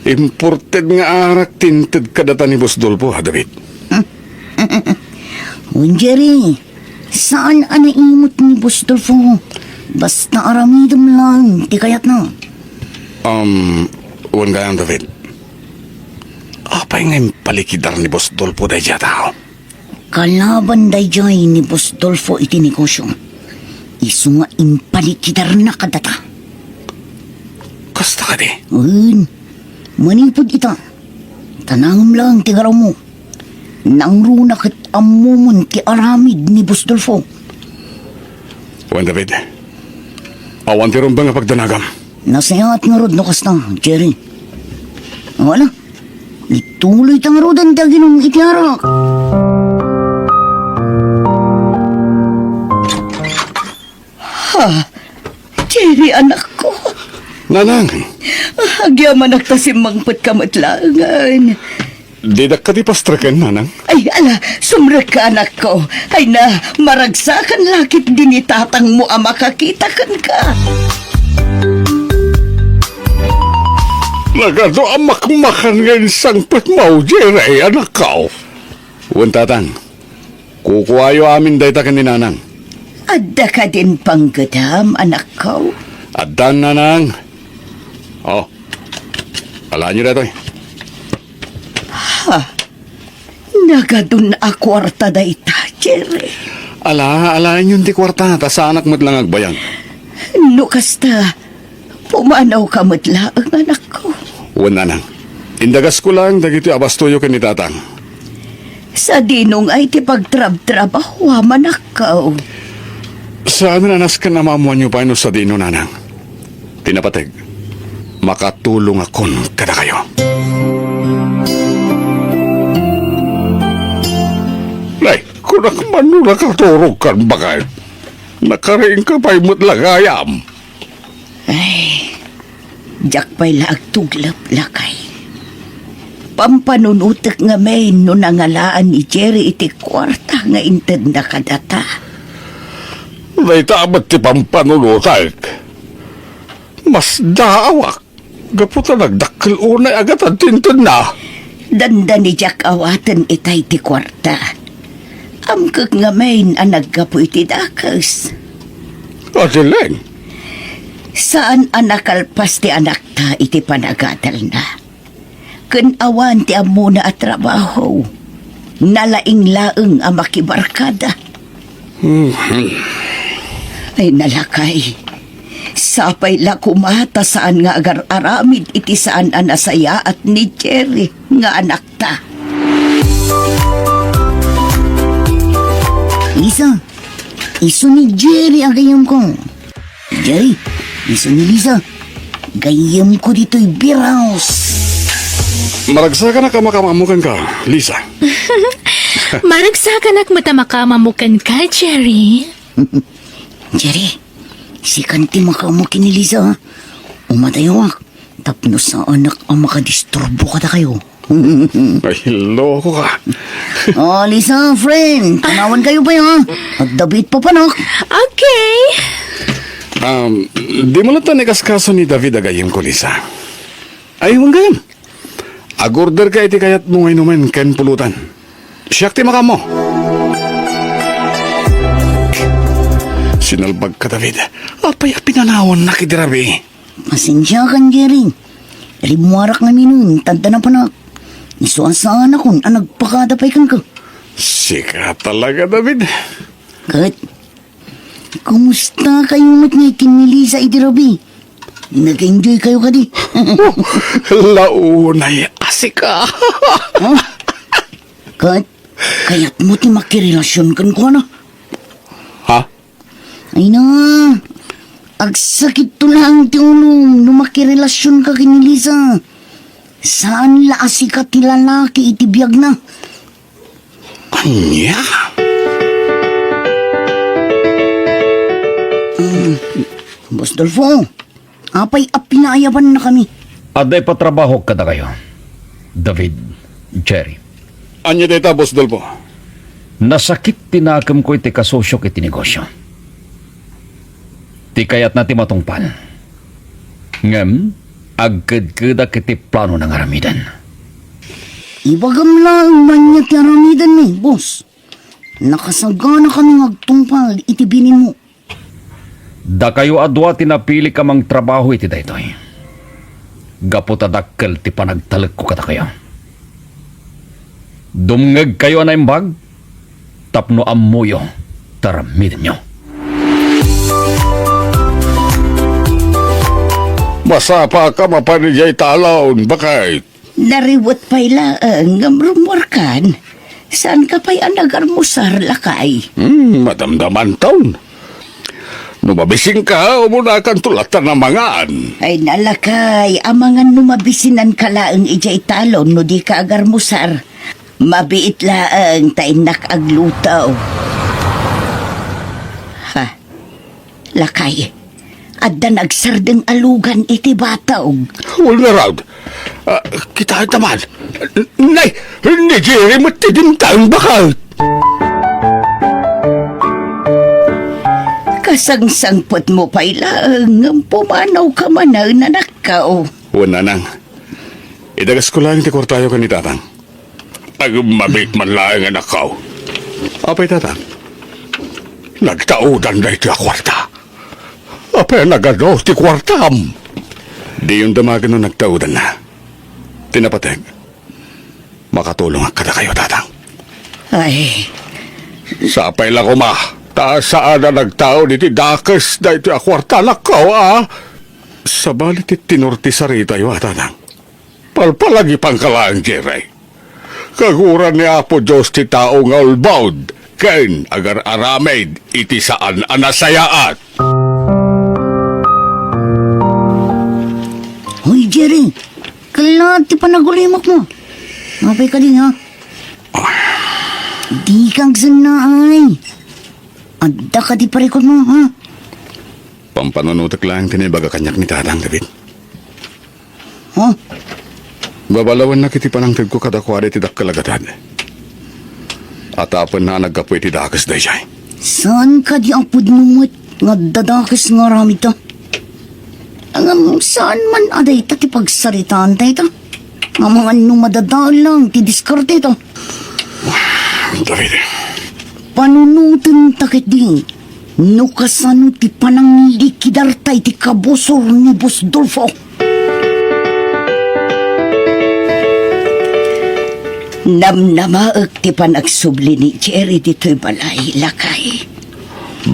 Imported nga arak ti inted kadata ni Boss Dolfo, ha, David? Wen, Jerry, saan a naimot ni Boss Dolfo. Basta aramidem laeng ti kayatna. Um, wen gayam, David. Apay nga impalikidar ni Boss Dolfo daydiay a tao? Kalaban daydiay ni Boss Dolfo iti negosio. Isu nga impalikidarna kadata. Kasta kadi? Wen, manipud ita, tanangem laeng ti garawmo. Nangruna ket ammomon ti aramid ni Boss Dolfo. Wen, David, awan ti rumbeng a pagdanagam. Nasayaat ngarud no kasta, Jerry. Wala. Ituloy ta ngaruden ti aginum iti arak. Ha? Jerry, anakko. Nanang. Agyamanak ta simmangpetka met laengen. Didak kadi pastreken, Nanang? Ay, ala, sumrekka, anakko. Ay na, maragsakan la ketdi ni tatangmo a makakita kenka. Nagadu a makmakan nga insangpetmo, Jerry, anakko. Wen, Tatang. Kukuayo amin dayta ken ni Nanang. Adda kadin panggedam, anakko? Addan, Nanang. Oh, alaenyo daytoy. Ha? Nagadun a kuarta dayta, Jerry. Ala, alaenyon ti kuarta, ta saanak met la nga agbayag. No kasta, pumanawka met laeng, anakko. Wen, Nanang. Indagasko laeng dagitoy a bastoyo ken ni Tatang. Sadino ngay ti pagtrabtrabahoam, anakko? Saanen a nasken a maammoanyo pay no sadino, Nanang. Ti napateg, makatulongakon kadakayo. Nay, kunak man no nakaturogkan baket. Nakariingka pay met la gayam. Ay, diak pay la agtuglep, lakay. Pampanunotek ngamin no nangalaan ni Jerry iti kuarta nga intedna kadata. Dayta met ti pampanunotek. Masdaawak gapu ta nagdakkel unay a gatad ti intedna. Dandani diak awaten itay ti kuarta. Amkek ngamin a naggapu iti dakes. Adileng. Saan a nakalpas ti anakta iti panagadalna. Ken awan ti ammona a trabaho, nalaing laeng a makibarkada. Mhm. Ay, nalakay. Sapay la koma ta saan nga agar-aramid iti saan a nasayaat ni Jerry nga anakta. Lisa, isu ni Jerry a gayyemko. Jerry, isu ni Lisa. Gayyemko ditoy beer house. Maragsakanak a makamammo kenka, Lisa. Maragsakanak met a makamammo kenka, Jerry. Jerry, sikan ti makaammo ken ni Lisa, ha? Umatayawak tapno saanak a makadisturbo kadakayo. Ay, loko ka. Oh, Lisa, friend, panawan kayo ba, ha? Agdabit pa panak. Okay. Um, di mo latta ni kaskaso ni David a gayyemko, Lisa. Ay, wen gayam. Agorder ka iti kayatmo nga inumen ken pulutan. Siak ti makaammo. Sinalbagka, David. Apay a pinanawannak idi rabii? Pasensiakan, Jerry. Rimmuarak ngamin, tadda napanak. Isu a saanakon a nagpakada pay kenka. Sika talaga, David. Ket, kumusta kayo met nga ken ni Lisa idi rabii? Nag-enjoy kayo kadi? Launay a sika. Ha? Ket, kayatmo ti makirelasyon kenkuana? Ha? Ay na, agsakitto laeng ti ulom no makirelasionka ken ni Lisa. Saan la a sika ti lalaki iti biagna. Ania? Boss Dolfo, apay a pinaayabannakami? Adda ipatrabahok kadakayo, David, Jerry. Ania dayta, Boss Dolfo? Nasakit ti nakemko iti kasosiok iti negosio. Ti kayatna ti matungpal. Ngem, agkedkedak iti planona nga aramiden. Ibagam laeng no ania ti aramidenmi, boss. Nakasaganakami nga agtungpal iti bininmo. Dakayo a dua ti napilik a mangtrabaho iti daytoy. Gapu ta dakkel ti panagtalekko kadakayo. Dumngegkayo a naimbag tapno ammoyo ta aramidenyo. Masapaka mapan idiay talon, baket. Nariwet pay laeng ngem rummuarkan. Saanka pay a nagarmusar, lakay? Hmm, madamdamanton. No mabisinka, umunakanto latta a mangan. Ay, lakay, amangan no mabisinanka laeng idiay talon no dika agarmusar. Mabiit laeng ta innak agluto. Ha? Lakay, adda nagsardeng a lugan iti batog. Wen ngarud. Ah, kitaenta man. Nay, ni Jerry met ti dimtang, baket. Kasangsangpetmo pay laeng ngem pumanawka manen, anakko. Wen, nanang. Idagasko laeng ti kuartayo ken ni tatang. Agmamit man laeng, anakko. Apay, tatang? Nagtaudan daytoy a kuarta. Apay a nagadu ti kuartam? Diyon damagen no nagtaudanna. Ti napateg, makatulongak kadakayo, tatang. Ay. Sapay la koma, ta saan a nagtaud iti dakes daytoy a kuarta, anakko, a? Sabali ti tenor ti saritayo, a, tatang. Palpalagipangka laeng, Jerry. Kaguran ni Apo Dios ti tao nga ulbod ken agar-aramid iti saan a nasayaat. Hoy, Jerry, kella ti panagulimakmo. Apay kadi, ha? Dika agsennaay. Adda kadi parikutmo, ha? Pampanunotek laeng ti naibaga kaniak ni Tatang, David. Huh? Babalawennak iti panangtedko kadakuada iti dakkel a gatad. Atapenna a naggapu iti dakes daydiay. Saan kadi a pudno met nga adda dakes nga aramidta? Ngem saan man a dayta ti pagsaritaan dayta? Amangan no madadael lang ti diskarteta. David. Panunotenta ketdi no kasano ti pananglikidarta iti kabusor ni Boss Dolfo. Namnamaek ti panagsubli ni Jerry ditoy balay, lakay.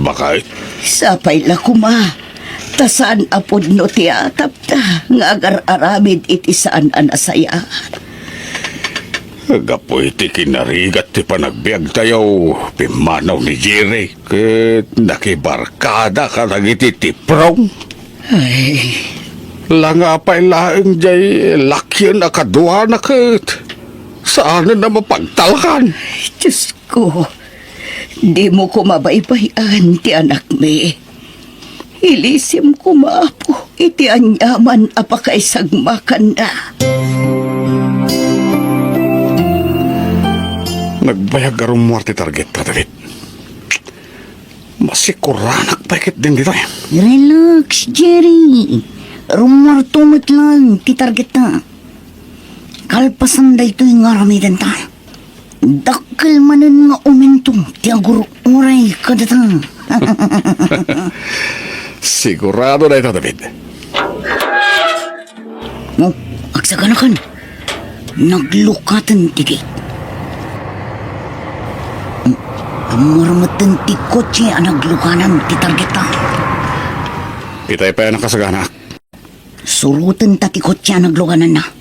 Baket? Sapay la koma, ta saan a pudno ti atapta nga agar-aramid iti saan a nasayaat. Gapu iti kinarigat ti panagbiagtayo, pimmanaw ni Jerry ket nakibarkada kadagiti tiprong. Ay. Langa pay laeng diay lakien a kaduana ket saanen a mapagtalkan. Diosko, dimo koma baybay-an ti anakmi. Ilisim koma, Apo, iti aniaman a pakaisagmakanna. Nagbayag a rummuar ti targetta, David. Masikuranak pay ketdin ditoy. Relax, Jerry. Rummuarto met laeng ti targetta. Kalpasan daytoy nga aramidenta, dakkel manen nga umento ti agur-uray kadata. Sigurado dayta, David. Oh, agsaganakan. Naglukaten ti gate. Rummuar metten ti kotse a naglukanan ti targetta. Itay pay a nakasagana. Surotenta ti kotse a naglukananna.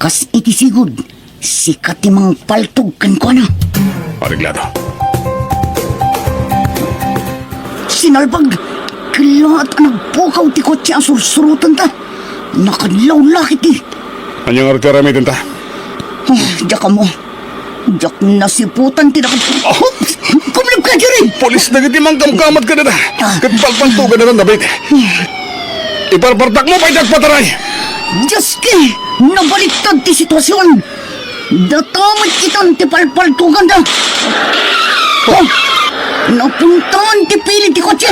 Kas iti sigud, sika ti mangpaltog kenkuana. Areglado. Sinalpag! Kellaat a nagpukaw ti kotse a sursurotenta. Nakadlawlakit ti. Ania ngarud ti aramidenta? Oh, diak ammo. Diak nasiputan ti nakad-, oh, kumilib Dagiti pulis dagiti mangkamkamat kadada. Ah. Ket palpaltoganda ta nabit. Iparpartakmo pay ti agpataray. Dioski, nabaliktad ti situasion. Data met itan ti palpaltoganda. Oh, napuntahan ti pili ti kotse.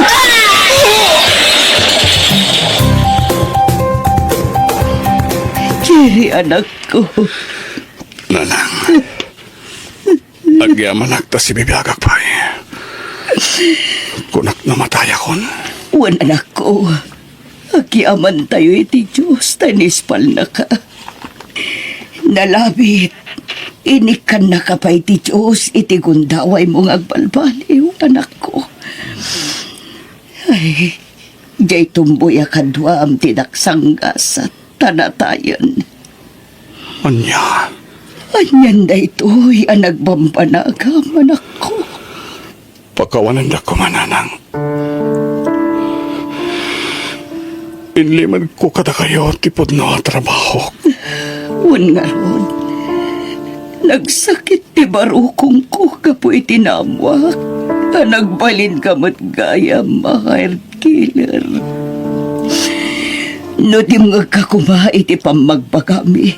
Jerry, anakko. Nanang. Agyamanak ta sibibiagak pay. Kunak no matayakon. Wen, anakko, agyamantayo iti Dios ta inispalnaka. Nalabit, inikkannaka pay ti Dios iti gundawaymo nga agbalbaliw, anakko. Ay, diay tumboy a kaduam ti naksanggasat ta natayen. Ania? Anian daytoy a nagbambanagam, anakko? Pakawanendak koma, nanang. Inlimedko kadakayo ti pudno a trabahok. Wen ngarud, nagsakit ti barukongko gapu iti naammoak a nagbalinka met gayam a hired killer. No dimngegka koma iti pammagbagami,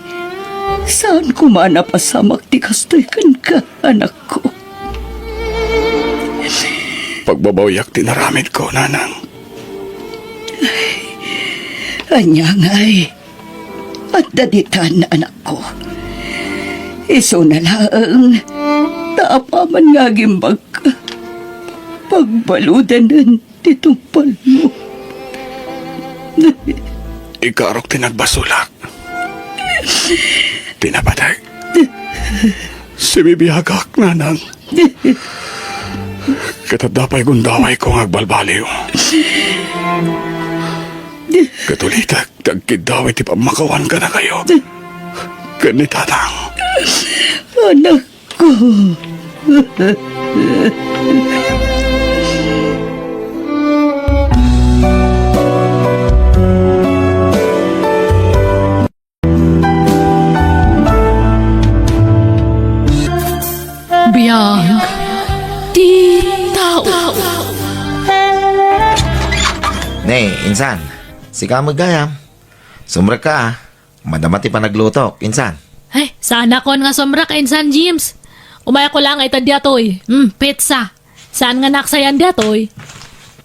saan koma a napasamak ti kastoy kenka, anakko. Pagbabawiak ti inaramidko, nanang. Ania ngay? Adda ditan, anakko. Isuna laeng ta apaman nga agimbagka, pagbaludanen ti tungpalmo. Ikarok ti nagbasolak. Ti napateg. Sibibiagak, nanang. Ket adda pay gundawayko nga agbalbaliw. Ket ulitek ti agkiddaw iti pammakawan kadakayo ken ni Tatang. Anakko. Biag ti tao. Ne, insan, sika met gayam. Sumrekka, a. Madama ti panaglutok, insan. Ay, saanakon nga sumrek, Insan James. Umayakon laeng ita daytoy. Hmm, pizza. Saan nga naaksayan daytoy?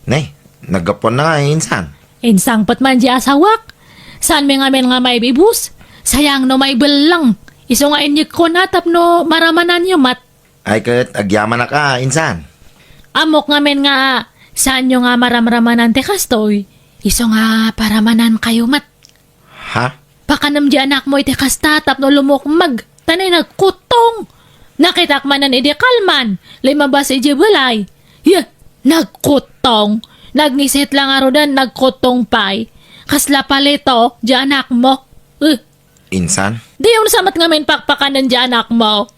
Ne, naggapuanna nga, insan. Insangpet man diay asawak. Saanmi ngamin nga maibibus? Sayang no maibellang. Isu nga inyegko na tapno maramananyo met. Ay ket agyamanak a, insan. Ammok ngamin nga saanyo nga maramramanan ti kastoy. Isu nga paramanankayo met. Ha? Pakanem diay anakmo iti kasta tapno lumukmeg. Ta nay nagkuttong. Nakitak manen idi kalman, limabas idiay balay. Yeh, nagkuttong. Nagngisit la ngaruden, nagkuttong pay. Kasla palito diay anakmo. Eh. Insan? Diyon sa met ngamin pakpakanen diay anakmo.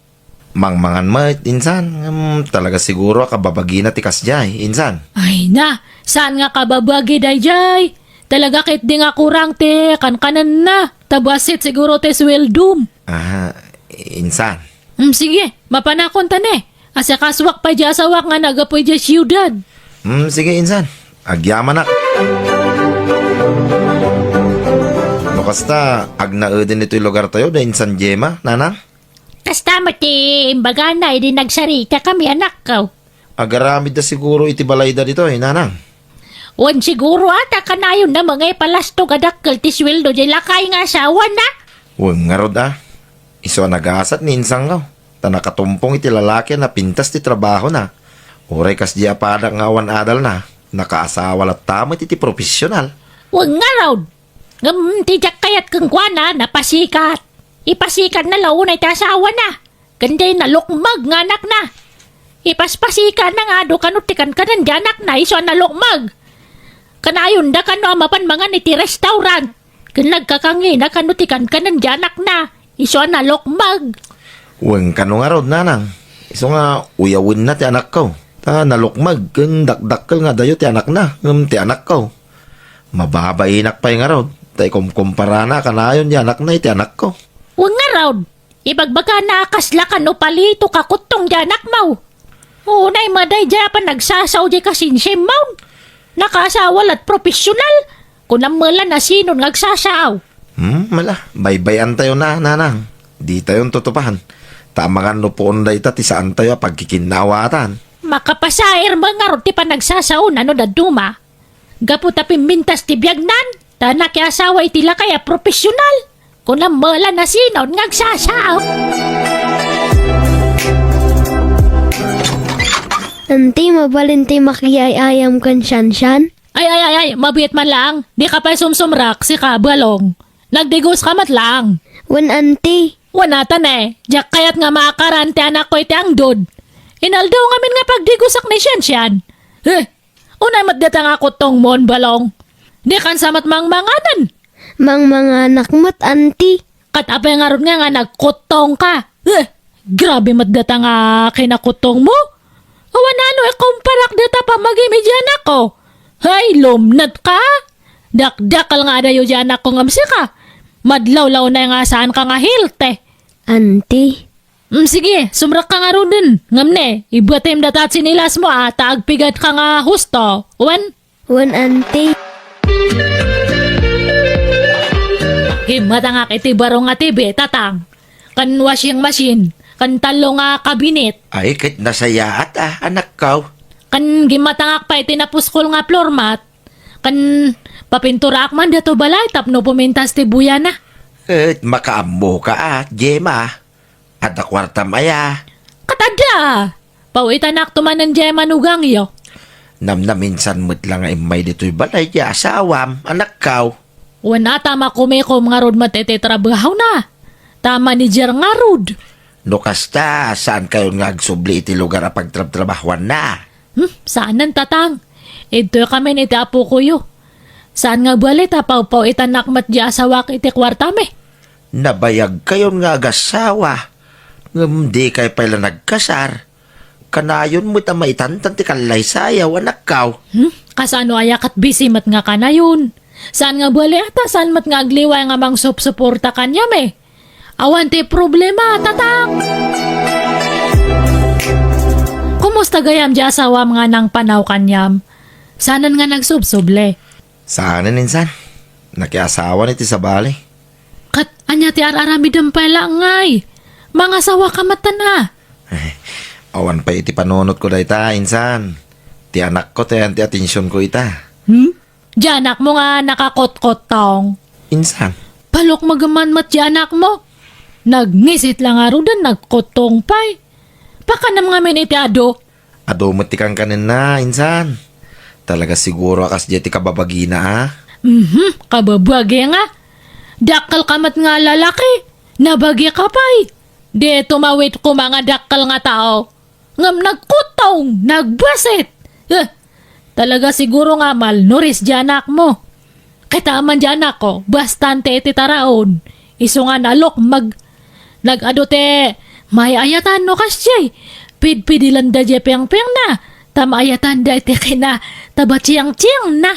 Mangmangan met, insan. Ngem talaga siguro a kababagina ti kasdiay, insan. Ay na, saan nga kababagi daydiay? Talaga ketdi nga kurang ti kankanenna. Ta bassit siguro ti suweldom. Ah, insan. Hmm, sige, mapanakon ta ne. Asikasoak pay diay asawak nga naggapu idiay siudad. Hmm, sige, insan. Agyamanak. No kasta, agnaeden ditoy lugartayo da insan Gemma, nanang? Kasta met ti imbagana idi nagsaritakami, anakko. Agaramidda siguro iti balayda ditoy, nanang. Wen siguro a ta kanayonna met nga ipalastog a dakkel ti sueldo diay lakay nga asawana. Wen ngarud a. Isu a nagasat ni insangko, ta nakatumpong iti lalaki a napintas ti trabahona. Uray kasdiay a padak nga awan adalna, nakaasawa latta met iti profesional. Wen ngarud. Ngem ti diak kayat kenkuana, napasikat. Ipasikatna la unay ti asawana. Ken diay nalukmeg nga anakna. Ipaspasikanna nga adu kano ti kankanen diay anakna, isu a nalukmeg. Kanayonda kano a mapan mangan iti restaurant. Ken nagkakangina kano ti kankanen diay anakna, isu a nalukmeg. Wen kano ngarud, nanang. Isu nga uyawenna ti anakko. Ta nalukmeg ken dakdakkel nga adayo ti anakna, ngem ti anakko. Mababainak pay ngarud, ta ikumkumparana a kanayon ti anakna iti anakko. Wen ngarud, ibagbagana a kasla kano palito kakuttong ti anakmo. Unay, maday, diay a panagsasao diay kasinsimmon. Nakaasawa la't professional. Kunam met la no sinon nga agsasao. Hmm, mala, baybay-antayo na, nanang. Ditayon tutupahan. Ta amangan no puon dayta ti saantayo a pagkikinnaawatan. Makapasair met ngarud ti panagsasao no dadduma. Gapu ta pimmintas ti biagnan, ta nakiasawa iti lakay a professional. Kunam met la no sinon nga agsasao. Anti, mabalin ti makiay-ayam ken Siansian? Ay, ay, ay, ay, mabiit man laang. Dika pay sumsumrak, sika, Balong. Nagdigoska met laang. Wen, anti. Wen, ata ne, diak kayat nga maakaran ti anakko iti angdod. Inaldaw ngamin nga pagdigosak ni Siansian. Heh, unay met dayta nga kuttongmon, Balong. Dikan sa met mangmanganen. Mangmanganak met, anti. Ket apay ngarud nga, nga nagkuttongka? Heh, grabe met dayta nga kinakuttongmo. Awan no ikumparak dayta pammagim iti anakko. Hay, lumnetka! Dakdakkel nga adayo ti anakko ngem sika. Madlawlaw unay nga saanka nga healthy. Anti. Mm, sige, sumrekka ngaruden. Ngem ne, ibatem dayta a tsinilasmo a ta agpigatka nga husto. Wen? Wen, anti. Gimmatangak iti baro nga T V, tatang. Ken washing machine, ken tallo nga kabinet. Ay, ket nasayaat a, anakko. Ken gimmatangak pay iti napuskol nga floor mat. Ken papinturaak man daytoy balay tapno pumintas ti buyana. Ket makaammoka a, Gemma. Adda kuartam aya? Ket adda. Paw-itanakto manen diay manugangyo. Namnaminsan met la nga immay ditoy balay ti asawam, anakko. Wen, ata makumikom ngarud met iti trabahona. Ta manager ngarud. No kasta, saankayon nga agsubli iti lugar a pagtrabtrabahoanna? Hmm, saanen, tatang. Idtoykamin iti apokoyo. Saan nga bali ta pawpaw-itanak met diay asawak iti kuartami. Nabayagkayon nga agasawa, ngem dikay pay la nagkasar. Kanayon met a maitantan ti kallaysayaw, anakko. Hmm? Kasano aya ket busy met nga kanayon? Saan nga bali a ta saan met nga agliway nga mangsupsuporta kaniam, eh? Awan ti problema, tatang! Kumusta gayam diay asawam nga nangpanaw kaniam? Saanen nga nagsubsubli? Saanen, insan. Nakiasawan iti sabali. Ket ania ti ar-aramidem pay la ngay? Mangasawaka met a. Awan pay iti panunotko dayta, insan. Ti anakko ti ayan ti atensionko ita. Hmm? Diay anakmo nga nakakotkottong. Insan? Palukmegem man met diay anakmo. Nagngisit la ngaruden, nagkuttong pay. Pakanem ngamin iti adu. Adu met ti kankanenna, insan. Talaga siguro a kasdiay ti kababagina, a? Mhm, kababagi nga. Dakkelka met nga lalaki. Nabagika pay. Di tumawid koma nga dakkel nga tao. Ngem nagkuttong, nagbasit. Eh, talaga siguro nga malnourished diay anakmo. Ket aman diay anakko, bastante iti taraon. Isu nga nalukmeg. Nag-adu ti maay-ayatan no kasdiay. Pidpidilanda diay pengpengna. Ta maayatanda iti kinatabatsiangtsiangna.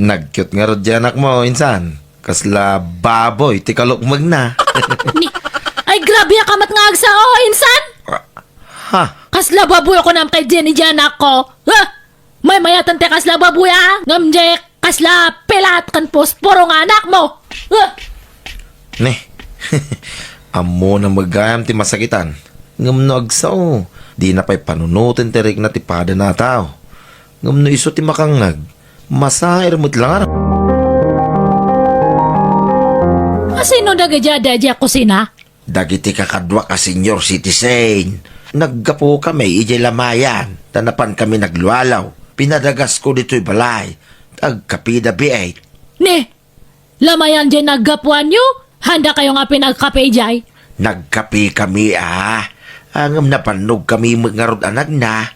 Nagcute ngarud diay anakmo, insan. Kasla baboy ti kalukmegna. Ni, ay, grabe ka met nga agsao, insan! Ha? Kasla baboy kunam kadi diay anakko. Ha? Maymayatan ti kasla baboy, a? Ngem diay kasla pilat ken posporo nga anakmo. Ha? Ne. Ammona met gayam ti masakitan. Ngem no agsao, dina pay panunoten ti rikna ti padana a tao. Ngem no isu ti makangngeg, masair met la ngarud. A sino dagiti adi idiay kusina? Dagiti kakaduak a senior citizen. Naggapukami idiay lamayan, ta napankami naglualaw. Pinadagasko ditoy balay, ta agkapida biit. Ni, lamayan diay naggapuanyo? Haanda kayo nga pinagkape idiay? Nagkapekami, a. Ngem napannogkami met ngarud a nagna.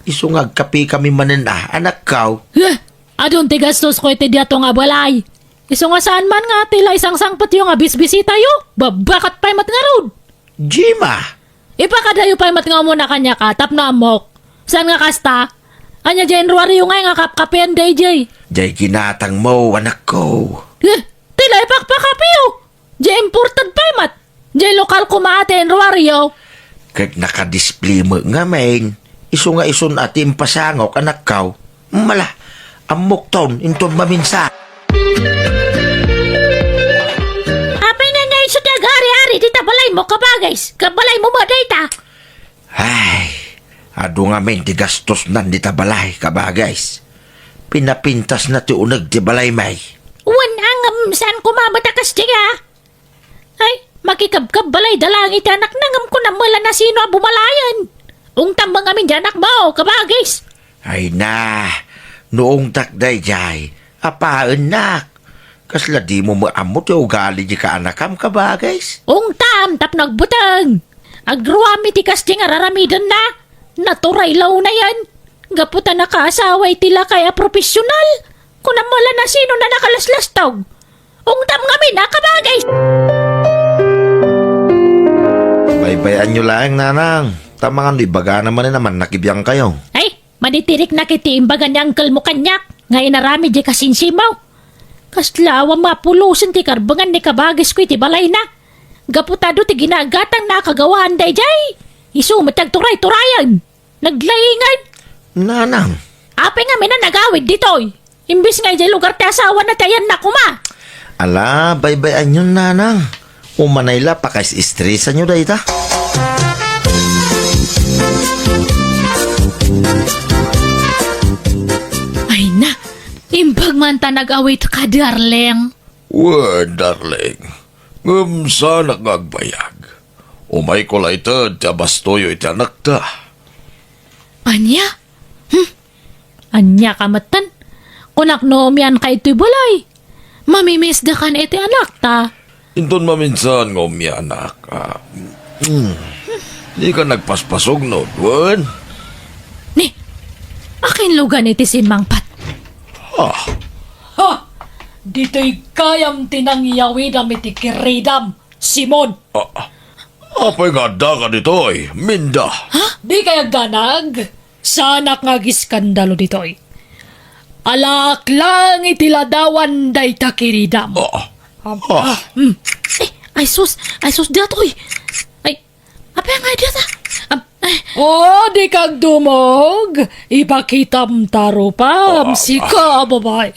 Isu nga agkapekami manen a, anakko. Heh! Adun ti gastosko iti diato nga balay. Isu nga saan man nga ti la isangsangpetyo nga bisbisitayo, babbakat pay met ngarud. Gemma! Ipakadayo pay met nga umuna kaniaka tapno ammok. Saan nga kasta? Ania diay inruaryo ngay nga kapkapean daydiay? Diay ginatangmo, anakko. Eh, ti la ipakpakapeyo? Diay imported pay met. Diay lokal koma ti inruaryo. Ket nakadisplay met ngamin, isu nga isun a ti impasangok a nakkaw. Mala, ammokton inton maminsan. Apay nga nga isu ti agari-ari dita balaymo, kabagis? Kabalaymo met dayta? Ay, adu ngamin ti gastosnan dita balay, kabagis. Pinapintasna ti uneg ti balaymi. Wen, ngem saan koma met a kasdi nga? Ay, makikabkabbalayda laeng iti anakna ngem kunam met la no sino a bumalayen. Ungtam met ngamin ti anakmo, kabagis. Ay na, no ungtak daydiay, apaennak. Kasla dimo met ammo ti ugali di kaanakam, kabagis? Ungtam tapno agbuteng. Agruam iti kasdi nga raramidenna. Naturay la unayen. Gapu ta nakaasawa iti lakay a profesional. Kunam met la no sino a nakalaslastog. Ungtam ngamin a kabagis. Baybayanyo laeng, nanang. Ta amangan no ibagana manen a mannakibiangkayo. Ay, manitiriknak iti imbaga ni angkelmo kaniak nga inaramid diay kasinsiaw. Kasla awan mapulosen ti karbengan ni kabagisko iti balayna. Gapu ta adu ti ginagatangna a kagawaan daydiay. Isu met ti agturay-turayen. Naglaingan. Nanang. Apay ngamin a nagawid ditoy? Imbes nga idiay lugar ti asawana ti ayanna koma. Ala, baybayanyon, nanang. Umanay la, pakaes-estresanyo dayta. Ay na, imbag man ta nag-awit ka, darling. Wen, darling. Ngem saanak nga agbayag. Umayko la ited ti abastoyo iti anakta. Ania? Hmm. Ania ka metten? Kunak no umianka iti balay. Mamimiisdakan iti anakta. Inton maminsan nga umianak, ah, mm, dika nagpaspasugno, wen? Ni, akin lugan iti simmangpet. Ha? Ha! Ditoy gayam ti nangyawidam iti kiridam, Simon. Ah, apay nga addaka ditoy, Minda? Ha? Dikay agdanag? Saanak nga agiskandalo ditoy. Alaak laeng iti ladawan dayta kiridam. Ah. Aba, ah, hmm. Eh, ay sus, ay sus, datoy. Ay, apay nga data? Ab-, ay. Oh, dika agdumog. Ipakitam ta rupam, ah, sika a babai.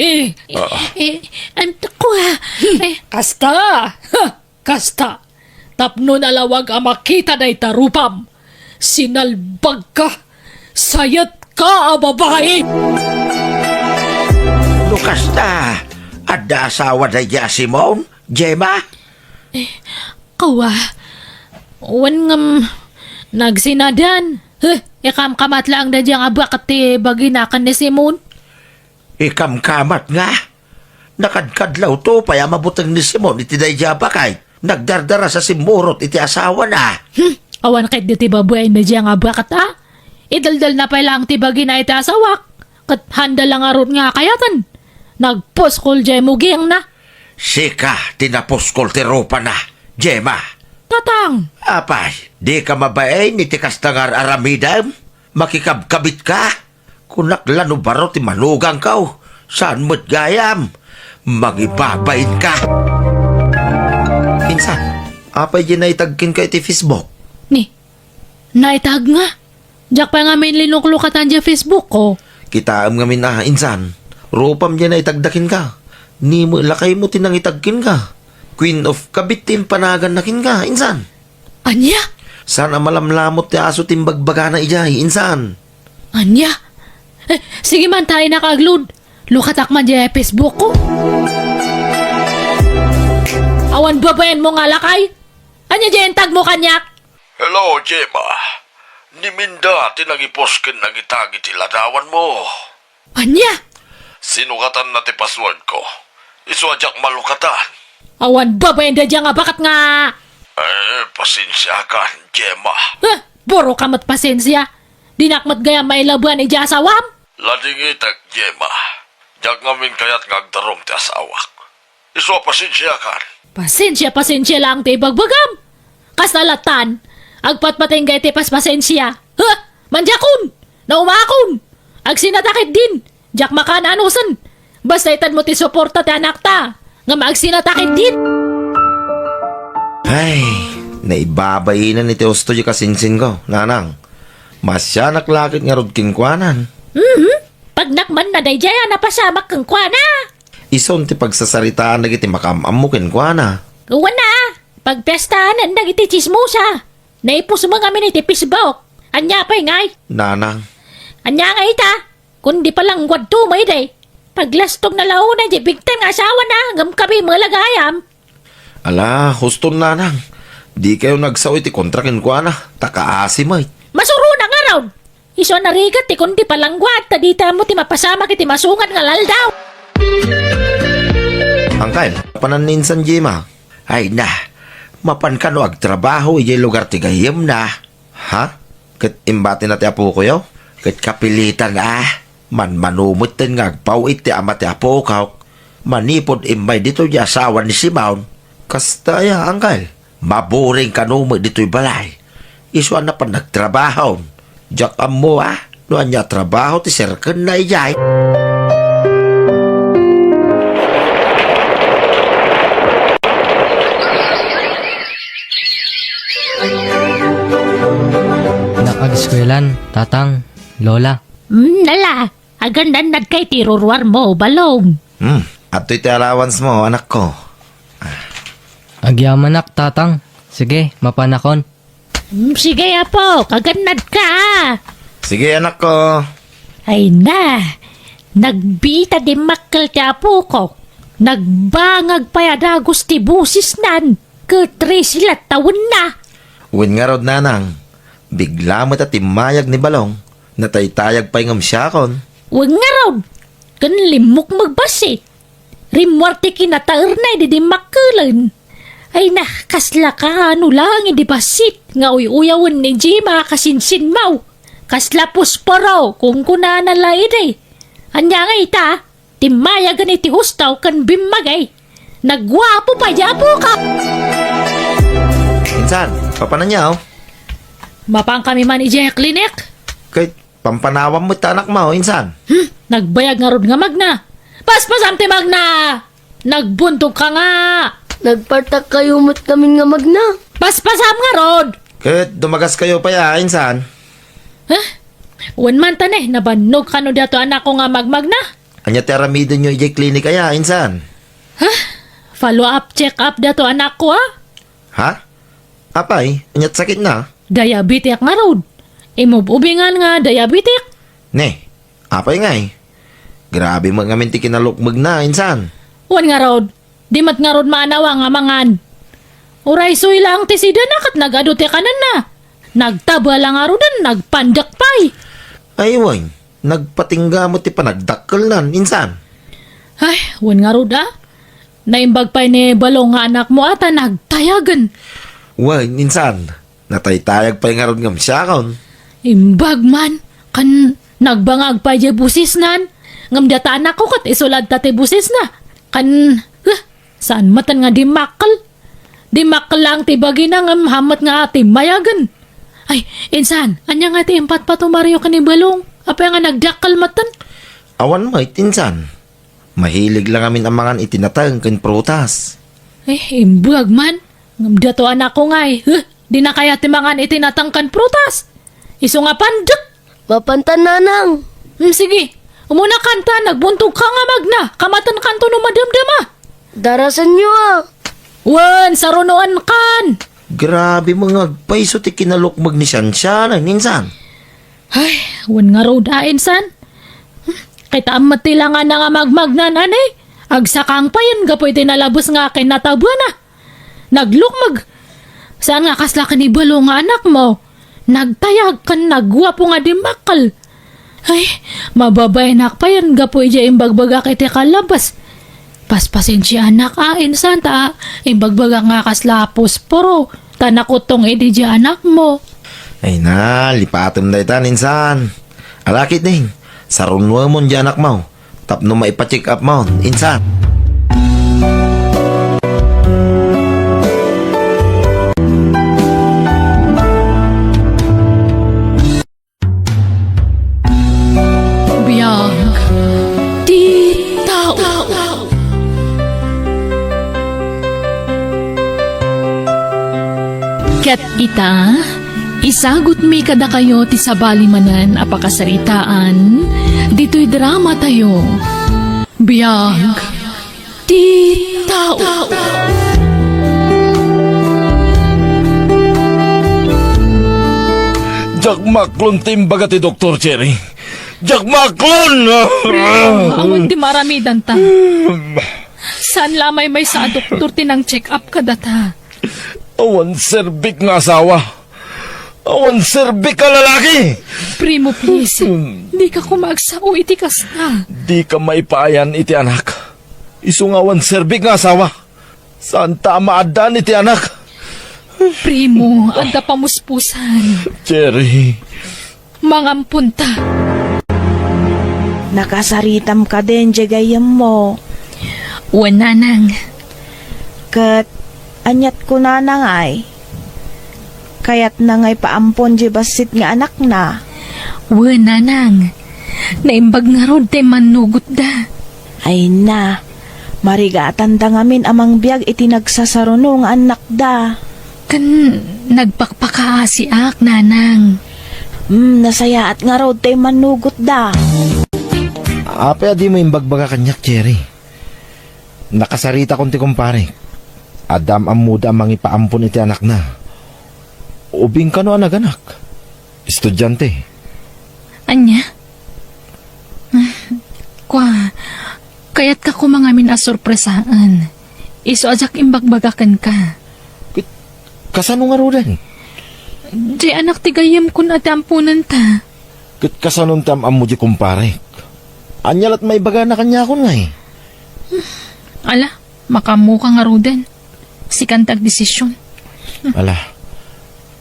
Ah. Eh, ay, kua. Eh. Kasta. Ha. Kasta, tapno nalawag a makita dayta rupam, sinalbagka, sayetka a babai! No kasta, adda asawa daydiay a Simon, Gemma? Eh, kua, wen ngem nagsinadan. Huh, ikamkamat laeng daydiay nga abaket ti bagina ken ni Simon. Ikamkamat nga? Nakadkadlawto pay a mabuteng ni Simon iti daydiay a baket. Nagdardaras a simmurot iti asawana. Hmm, awan ket dayta babaen daydiay nga abaket a? Idaldalna pay laeng ti bagina iti asawak. Ket handa la ngarud nga kayatan. Nagpuskol diay mugingna. Sika ti napuskol ti rupana, Gemma. Tatang! Apay, dika mabain iti kasta nga ar-aramidem? Makikabkabitka? Kunak la no baro ti manugangko, saan met gayam? Mangibabainka. Insan, apay diay naitag kenka iti Facebook? Ni, naitag nga. Diak pay ngamin linuklukatan diay Facebook ko. Kitaem ngamin a, insan. Rupam diay naitagda kenka. Ni met lakaymo ti nangitag kenka. Queen of Kabit ti impanaganna kenka, insan. Ania? Saan a malamlamot ti aso ti imbagbagana idiay, insan. Ania? Eh, sige man, ta innak aglud. Lukatak man diay Facebook ko. Awan babaenmo nga lakay? Ania diay intagmo kaniak? Hello, Gemma. Ni Minda ti nangipost ken nangitag iti ladawanmo. Ania? Sinukatanna ti passwordko. Isu a diak malukatan. Awan babaen daydiay nga abaket nga. Eh, pasensiakan, Gemma. Huh, buro ka met pasensia. Dinak met gayam mailabuan idiay asawam. Ladingitek, Gemma. Diak ngamin kayat nga agdarum ti asawak. Isu a pasensiakan. Pasensia, pasensia laeng ti ibagbagam. Kasta lattan, agpatpatengga iti paspasensia. Huh! Mandiakon! Naumakon! Agsinatak din! Diak makaan-anusen! Basta itedmo ti suporta ti anakta, ngem agsinatak din! Ay, Naibabainen iti husto diay kasinsinko, nanang. Masianak la ket ngarud kenkuanan. Mhm. Pagnakmanna daydiay a napasamak kenkuana. Isun ti pagsasaritaan dagiti makaam-ammo kenkuana. Wen a, pagpiestaenen dagiti tsismosa. Naipusmo ngamin iti Facebook. Ania pay ngay? Nanang. Ania ngay ita? Kundi palangguadto met idi. Paglastogna la unay diay bigtan nga asawana, ngem kami met la gayam. Ala, huston nanang. Dikayo nagsao iti kontra kenkuana, ta kaasi met. Masurona ngarud. Isu a narigat ti kundi palangguad, ta dita ammo ti mapasamak iti masungat nga aldaw. Angkel, panan ni insan Jima? Ay na, mapan kano agtrabaho idiay lugar ti gayyemna? Ha? Ket imbatina ti apokoyo? Ket kapilitan a. Manmano metten nga agpaw-it ti ama ti apokok manipud immay ditoy ti asawa ni Simon. Kasta aya, angkel? Maburing kano met ditoy balay. Isu a napan nagtrabaho. Diak ammo a no ania a trabaho ti serkenna idiay. Nakageskuelan, tatang, lola. Hmm, ala, agannadnadka iti ruruarmo, Balong. Hmm, adtoy ti allowance mo, anakko. Agyamanak, tatang. Sige, mapanakon. Hmm, sige, apo, agannadka, a. Sige, anakko. Ay na, nagbiit a dimmakkel ti apokok. Nagbangag pay a dagus ti bosesnan. Ket trese la tawenna. Wen ngarud, nanang, bigla met a timmayag ni Balong. Nataytayag pay ngem siakon. Wen ngarud, ken limmukmeg bassit. Rimmuar ti kinataerna idi dimmakkelen. Ay na, kasla kaano laeng idi bassit nga uy-uyawen ni Jima a kasinsinmo. Kasla posporo, kunkunana la idi. Ania ngay ita? Timmayagen iti husto ken bimmagay. Nagguapo pay diay apokak. Insan, papananyo? Mapankami man idiay klinik. Ket pampanawam met ti anakmo, insan. Hmm, nagbayag ngarud nga magna. Paspasam ti magna! Nagbuntogka nga! Nagpartakkayo met ngamin nga magna. Paspasam ngarud! Ket dumagaskayo pay a, insan. Huh? Wen man ta ne, nabannog kano diay anakko nga magmagna? Ania ti aramidenyo idiay klinik aya, insan? Huh? Follow up, check up diay anakko, a? Ha? Apay, ania ti sakitna? Diabetic ngarud. Imub-ubingan nga diabetic. Ne, apay ngay? Grabe met ngamin ti kinalukmegna, insan. Wen ngarud, di met ngarud maanawa nga mangan. Uray isu laeng ti sidena ket nag-adu ti kanenna. Nagtaba la ngaruden, nagpandek pay. Ay, wen, nagpatingga met ti panagdakkelnan, insan. Ay, wen ngarud a. Naimbag pay ni Balong nga anakmo a ta nagtayagen. Wen, insan, nataytayag pay ngarud ngem siakon. Imbag man, ken nagbangag pay diay bosesnan. Ngem diay anakko ket isu latta ti bosesna. Ken, huh, saan metten nga dimmakkel. Dimmakkel laeng ti bagina ngem haan met nga timmayagen. Ay, insan, ania nga ti impatpatumaryo ken ni Balong? Apay nga nagdakkel metten? Awan met, insan. Mahilig la ngamin a mangan iti nateng ken prutas. Eh, imbag man. Ngem diay anakko ngay, huh, dina kayat ti mangan iti nateng ken prutas. Isu nga pandek. Mapantan, nanang. Hmm, sige. Umuna kanta, nagbuntogka nga magna. Kamatenkanto no madamdama. Darasenyo a. Wen, sarunoankan. Grabe met nga agpayso ti kinalukmeg ni Siansiana, insan. Ay, wen ngarud a, insan. Hmm, kitaem met ti langana nga magmagnan, a ne. Agsakang payen gapu iti nalabes nga kinnatabana. Naglukmeg. Saan nga kasla ken ni Balong nga anakmo. Nagtayag ken nagguapo nga dimmakkel. Ay, mababaenak payen gapu idiay imbagbagak iti kalabas. Paspasensianak a, insan, ta imbagbagak nga kasla posporo, ta nakutong idi diay anakmo. Ay na, lipatem dayta, insan. Ala ketdin, sarunoemon diay anakmo tapno maipa-check up mon, insan. Biag ti tao. Ket ita, isagutmi kadakayo ti sabali manen a pakasaritaan ditoy dramatayo. Biag ti tao. Diak maaklon ti imbaga ti Doktor Cherry. Diak maaklon! Awan ti maaramidanta. Saan la a maymaysa a doktor ti nang-check up kadata. Awan serbik nga asawa. Awan serbik a lalaki. Primo, please. Hmm. Dika koma agsao iti kasta. Dika maipaayan iti anak. Isu nga awan serbik nga asawa. Saanta a maaddaan iti anak. Primo, adda pamuspusan. Cherry. Mangamponta. Nakasaritam kadin diay gayyemmo. Wen, nanang. Ket aniat kunana ngay? Kayatna ngay paampon diay bassit nga anakna? Wen, nanang. Naimbag ngarud ti mannugotda. Ay na, marigatanda ngamin a mangbiag iti nagsasaruno nga annakda. Ken nagpakpakaasiak, nanang. Hmm, nasayaat ngarud tay mannugotda. Apay a dimo imbagbaga kaniak, Cherry? Nakasaritakon ti kumparek. Adda am-ammoda a mangipaampon iti anakna. Ubing kano a naganak? Estudiante. Ania? Kua, kayatka koma ngamin a sorpresaen. Isu a diak imbagbaga kenka. Ket kasano ngaruden? Diay anak ti gayyemkon a ti amponenta. Ket kasanon ti am-ammo diay kumparek? Ania lat maibagana kaniakon ngay? Ala, makaammoka ngaruden. Sikan ti agdesision. Ala,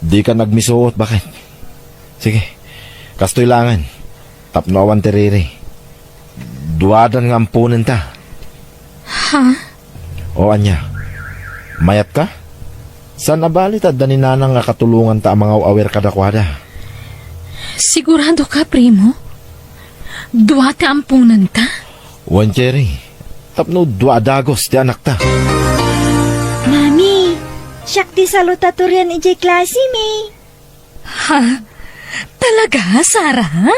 dika nagmisuot, baket. Sige, kastoy laengen. Tapno awan ti riri. Duadan nga amponenta. Ha? O ania? Mayatka? Saan a bali ta adda ni nanang a katulonganta a mangaw-awir kadakuada? Siguradoka, primo? Dua ti amponenta? Wen, Cherry. Tapno dua a dagus ti anakta. Mami, siak ti salutatorian idiay klasemi. Ha? Talaga, Sarah?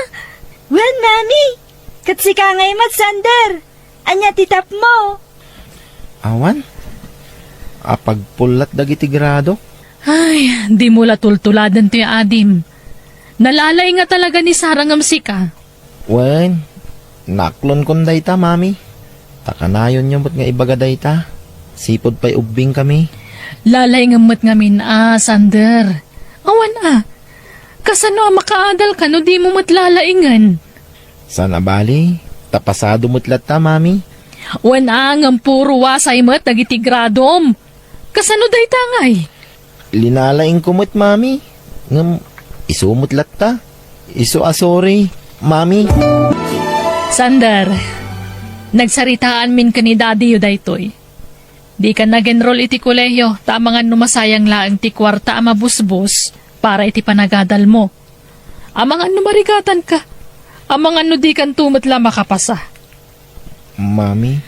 Wen, Mami. Ket sika ngay met, Sander. Ania ti tapmo? Awan. Apagpullat dagiti grado. Ay, dimo la tultuladen toy adim. Nalalaing nga talaga ni Sarah ngem sika. Wen, naaklonkon dayta, Mami. Ta kanayonyo met nga ibaga dayta. Sipud pay ubbingkami. Lalaingem met ngamin a, Sander. Awan a. Kasano a makaadalka no dimo met lalaingen? Saan a bali, ta pasado met latta, Mami. Wen a, ngem puro wasay met dagiti gradom. Kasano dayta ngay? Linalaingko met, Mami. Ngem isu met latta. Isu a sorry, Mami. Sander, nagsaritaanmin ken ni Daddyyo daytoy. Dika nag-enroll iti kolehio, ta amangan no masayang laeng ti kuarta a mabusbos para iti panagadalmo. Amangan no marigatanka. Amangan no dikanto met la makapasa. Mami?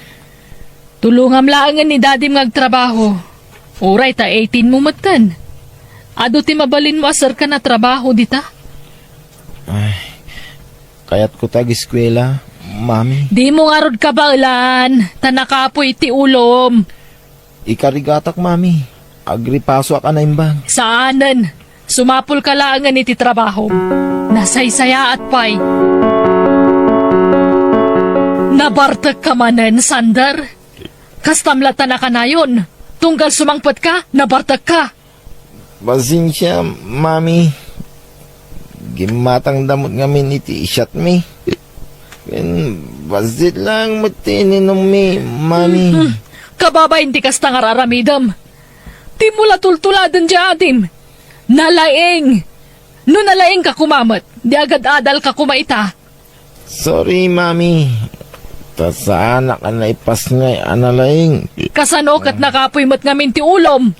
Tulongam laengen ni Dadim nga agtrabaho. Uray ta eighteen mo metten. Adu ti mabalinmo a serkan a trabaho dita. Ay, kayatko ti ageskuela, Mami. Dimo ngarud kabaelan, ta nakapuy ti ulom. Ikarigatak, Mami. Agripasoak a naimbag. Saanen. Sumapulka laengen iti trabahom. Nasaysayaat pay. Nabartekka manen, Sander? Kastam latta nakanayon. Tunggal sumangpetka, nabartekka. Pasensia, Mami. Gimmatangda met ngamin iti shotmi. Ken bassit laeng met ti ininummi, Mami. Hmm. Kababain ti kasta nga ar-aramidem. Dimo la tultuladen diay adim. Nalaing! No nalaingka koma met, di agad-adalka koma ita. Sorry, Mami. Ta saanak a naipasngay a nalaing. Kasano ket nakapuy met ngamin ti ulom?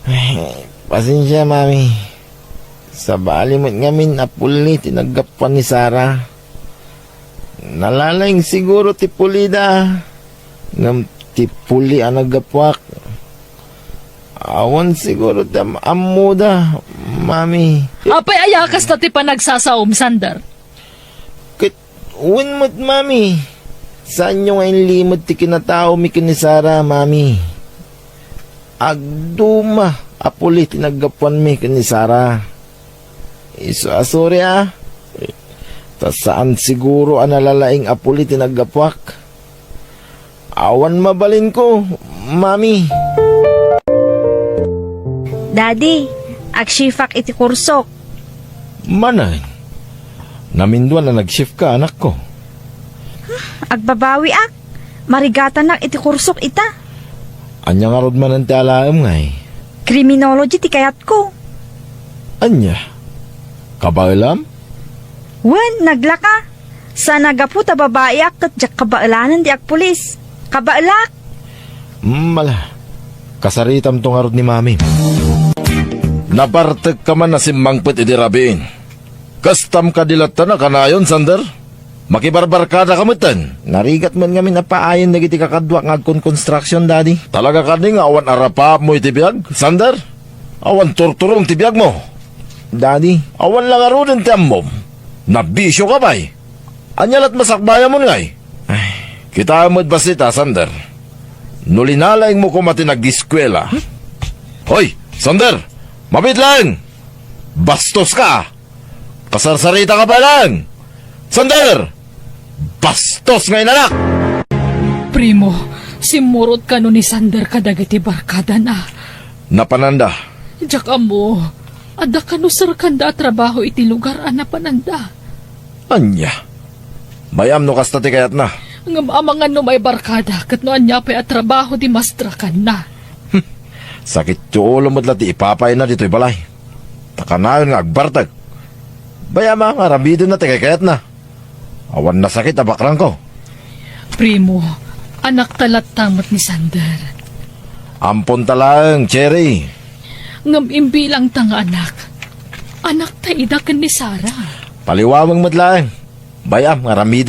Ay, pasensia, Mami. Sabali met ngamin a puli ti naggapuan ni Sarah. Nalalaing siguro ti pulida. Ngem ti puli a naggapuak, Awan siguro ti am-, ammoda, Mami. Apay aya kasta ti panagsasaom, Sander? Ket wen met, Mami. Saanyo nga inlimed ti kinataomi ken ni Sara, Mami. Agduma a puli ti naggapuanmi ken ni Sara. Isu a sorry a. Ta saan siguro a nalalaing a puli ti naggapuak. Awan mabalinko, Mami. Daddy, agshift-ak iti kursok. Manen, naminduan a nag-shift ka, anakko. Agbabawiak. Marigatanak iti kursok ita. Ania ngarud manen ti alaem ngay? Criminology ti kayatko. Ania? Kabaelam? Wen, naglaka. Sa nagapu ta babaiak ket diak kabaelanen ti agpulis. Kabaelak! Mala, kasaritamto ngarud ni Mami. Nabartek ka man a simmangpet idi rabiin. Kastam kadi latta a kanayon, Sander? Makibarbarkada ka metten. Narigat man ngamin a paayen dagiti kakaduak nga agkonkonstruksion, Daddy. Talaga kadi nga awan arapaapmo iti biag, Sander? Awan turturong ti biagmo? Daddy. Awan la ngaruden ti ammom. Nabisio ka pay. Ania lat masakbayamon ngay? Ay, kitaem met bassit a, Sander. No linalaingmo koma ti nagiskuela. Hoy, Sander! Mabiit laeng! Bastos ka! Kasarsarita ka pay laeng! Sander! Bastos nga inanak! Primo, simmurot kano ni Sander kadagiti barkadana? Napananda. Diak ammo, adda kano serkanda a trabaho iti lugar a napananda? Ania? Bay-am no kasta ti kayatna. Ngem amangan no maibarkada ket no ania pay a trabaho ti mastrakanna. Sakit ti ulo met la ti ipapayna ditoy balay. Ta kanayon nga agbartek. Bay-am a nga aramidenna ti kaykayatna. Awan nasakit a bakrangko. Primo, anakta latta met ni Sander. Amponta laeng, Cherry. Ngem imbilangta nga anak. Anakta ida ken ni Sara. Paliwaweng met laeng. Bay-am nga aramiden